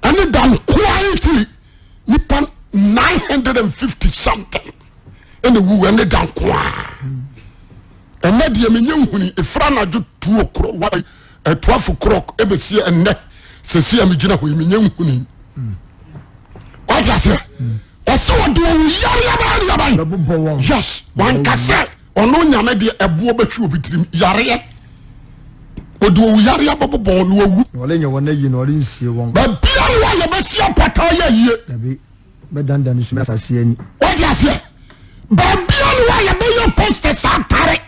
Ɛne da nkoa Italy nipa 950 something ɛna wu ɛne da nkoa. Ɛnɛ deɛ menyɛ nhuni efra anadwo tuo korɔ wa 12 o'clock ɛbɛsi ɛnɛ sɛsi a megyina hɔ yi menyɛ nhuni. Wate aseɛ? Ɔsɛ ɔde owu yareɛ bɛyɛ deɛ bɛn? Yes, wanka sɛ ɔno nyame deɛ ɛboɔ bɛhwe obi tirim yareɛ. Ɔde owu yareɛ bɛbobɔ wɔn na wawu. Na ɔrenyɛ wɔn ayi na ɔrensie wɔn. Baabiara wɔ a yɛbɛsi apata yɛ yie. Dabi, bɛdandan nsu asase ani. Wate aseɛ? Baabiara wɔ a yɛbɛyɛ posters atare.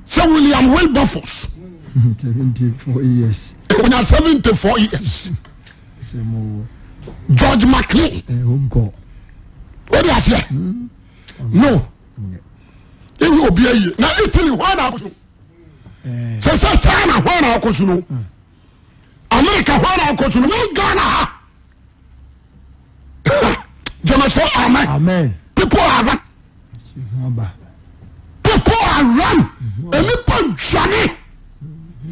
Sɛ William Wilberforce. 74 years. Onya 74 years. George McLean. Wode aseɛ? No. Yɛnyɛ obi ayie. Na Italy hɔ na akɔ so. Sɛ sɛ China hɔ na akɔ so no. America hɔ na akɔ so no. Wɔn Ghana ha. Gyeme so amen. Amen. People are run. People are run. Nipa dwane.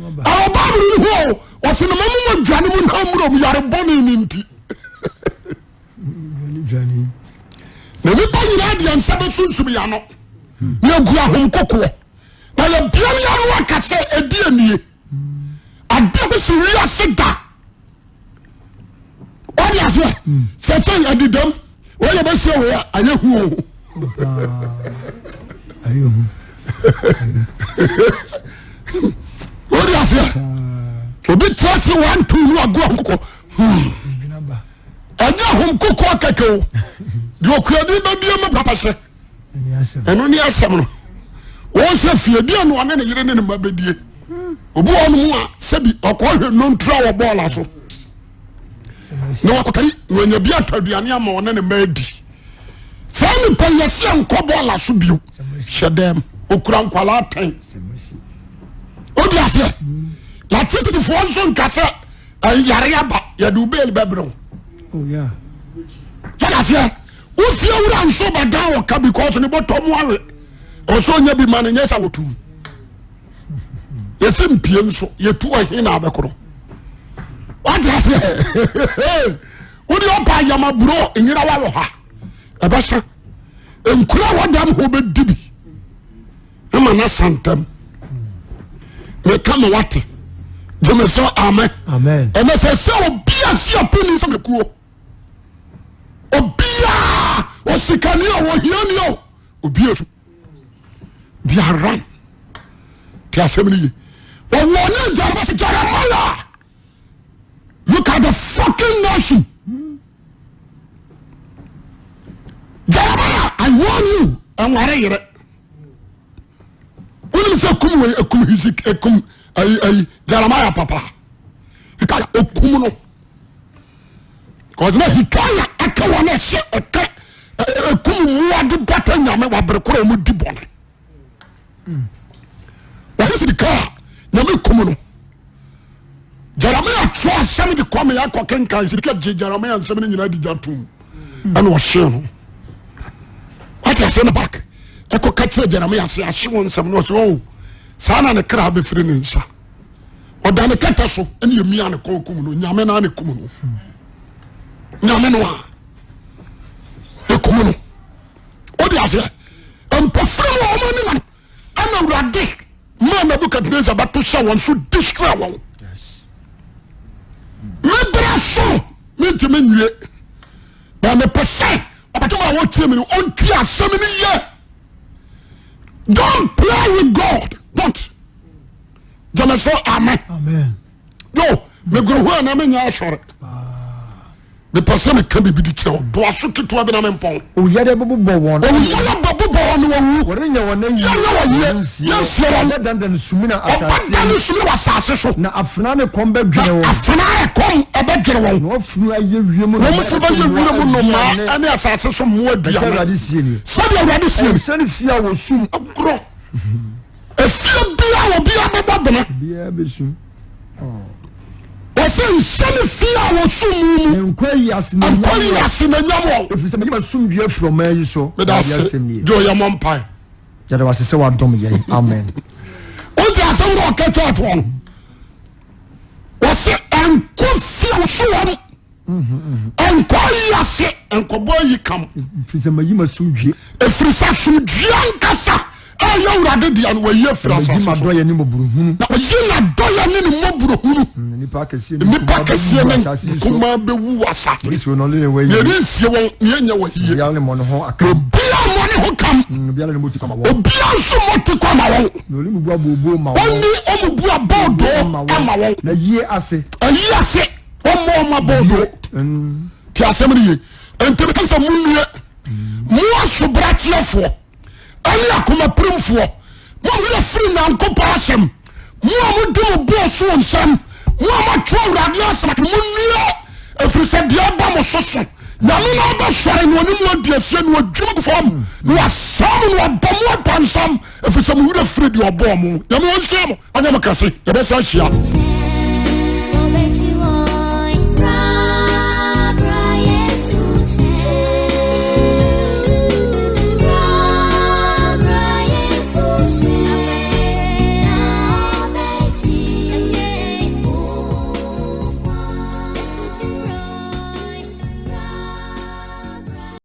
Ɛwɔ Bible no ho o. Ɔsɛ na mamu mo dwane mu na mmuro mu yare bɔne ne nti. Na nipa nyinaa deɛ nsa bɛsunsum yɛ ano. Na egu ahom kokoɔ. Na yɛbia ne ano aka sɛ ɛdi anie. Adeɛ bɛsi wiase da. Wode aseɛ sɛ sɛ adidam wɔyɛ bɛsie wei a ayɛ hu o. Wode aseɛ obi tena se wanto no ago ahomkokɔ ɛnyɛ ahomkokɔ kɛkɛ o deɛ okuani bɛbie mu papa hyɛ ɛno ne asɛm no wɔhyɛ fie deɛ no ɔne ne yere ne ne mma bɛdie obi wɔ no mu a sɛbi ɔkɔhwɛ nontura wɔ bɔɔla so na wakɔtari na wanya bi atɔ aduane ama ɔne ne mma adi saa nipa yɛsi nkɔ bɔɔla so bio hyɛ dɛm okura nkwalaa tɛn o di aseɛ latisitifoɔ nso nka sɛ ɛyare aba yɛde wo bɛɛli bɛbrɛ wo sɛ aseɛ wofie wura nso bɛdan wɔ ka because ne bɔtɔ mu awe ɔsɛ ɔnya bi ma no nyɛ sɛ wɔtu yɛsi mpie nso yɛtu ɔhe na abɛkorɔ wate aseɛ wode ɔpa yamaburo nyina wa wɔ ha ɛbɛsa nkura wɔdam hɔ bɛdi bi ama no asa ntam meka ma wate gyeme sɛ amen ɛnɛ sɛ sɛ obi a si apini sɛ mekuo obiaa ɔsikani o ɔhiani o obi asu they are run te asɛm no ye wɔwɔ ne Jeremiah Jeremiah look at the fucking nation Jeremiah I warn you ɛnware yere wonim sɛ kum wei ekum Hisik ekum ayi ayi Jeremiah papa Hikaya okum no kɔsina Hikaya aka wɔn ɛhyɛ ɛka ekum mmoa de bata nyame wabere koro wɔn di bɔne wɔyɛ sidi kaa nyame kum no Jeremiah twerɛ asɛm de kɔ meyɛ akɔ kenkan sidi ka gye Jeremiah nsɛm no nyinaa di gya tom ɛna ɔhyee no wate asɛm no back ɛkɔ ka kyerɛ Jeremiah sɛ ahye wo nsɛm no ɔsɛ oh saa na ne kra bɛfiri ne nsa ɔda ne kɛtɛ so ɛne ɛmia ne kɔn kum no nyame no a ne kum no nyame no a ɛkum no wode aseɛ mpɔfiri mu a wɔn anim ɛna awurade maa Nebukadnezar bɛto hyɛ wɔn so destroy wɔn me berɛ so mentumi nwie na mepɛ sɛ ɔbɛtɔ a wɔtie me no ɔnti asɛm no yɛ don't play with God don't gyeme so amen yo megoro ho a na menyɛ asɔre mepɛ sɛ meka biribi de kyerɛ wo toa so ketewa bi na mempɔn Owuyare bɛbobɔ wɔn. Owuyare bɛbobɔ wɔn na wɔwu. Wɔrenyɛ wɔn ayie. Yɛnyɛ wɔn yie. Yɛnsie wɔn. Ɔbɛdandan sumina asase. Ɔbɛdane sumina wɔ asase so. Na afena ne kɔm bɛdwene wɔn. Na afena ne kɔm ɛbɛdwene wɔn. Na wɔn funu ayɛ wiem nnomaa. Wɔn funu bɛyɛ wiem nnomaa ne asase so mmoa aduane. Sɛdeɛ Awurade sie nie. Sɛdeɛ Awurade sie nie. Ɛnhyɛne fie a wɔsum. Agorɔ. Efie biara obiara bɛbɔ bena. Obiara bɛsum. Wɔsɛ nhyɛne fie a wɔsum mu mu. Nkɔ yi ase na Nkɔ yi ase na nyam wɔn. Ɛfiri sɛ mayi m'asomdwoeɛ afiri ɔman yi so. Meda ase. Gye ɔyɛ mɔ mpae. Yɛda wase sɛ wadom yɛn. Amen. Wọ́n ti asɛm náà ɔka twa toɔ no. Wɔsɛ nkɔ fie a wɔso wɔn. Nkɔ yi ase nkɔbɔ ayi kam. Ɛfiri sɛ mayi m'asomdwoeɛ. Ɛfiri sɛ asomdwoeɛ ankasa a ɛyɛ Awurade dea no wayi afiri asase so. Na wayi n'adɔeɛ ne mmɔborɔhunu. Na wayi n'adɔeɛ ne ne mmɔborɔhunu. Nnipa akɛseɛ ne Nnipa akɛseɛ ne nkumaa bɛwu wɔ asase. Yɛde nsie wɔn na yɛnyɛ wɔ yie. Obiara mmɔ ne ho akam. Obiara mmɔ ne ho kam. Obiara ne mmɔ ti kɔ ma wɔn. Obiara nso mmɔ ti kɔ ma wɔn. Na ɔne mu bu abooboo ma wɔn. Ɔne ɔmu bu aboodoo ama wɔn. Na yie ase. Ayi ase. Wɔmmɔ wɔn aboodoo. Ti asɛm no ye. Nti meka sɛ monnue, mo asobrakyeɛfoɔ ɛne akomapirimfoɔ, mo a moyɛ firi Nyankopɔn asɛm, mo a modi mo boɔ so nsɛm, mo a moatwerɛ Awurade asɛm ato, monnue, ɛfiri sɛ deɛ ɛba mo so so. Nyame na ɔbɛsɔre na ɔne mo adi asie na ɔdwiri mo fam na wasɛe mo na wabɔ mo apansam, ɛfiri sɛ mo werɛ firi deɛ ɔbɔɔ mo. Nyame ɔnhyira mo, ɔnyɛ mo kɛse. Yɛbɛsan ahyia.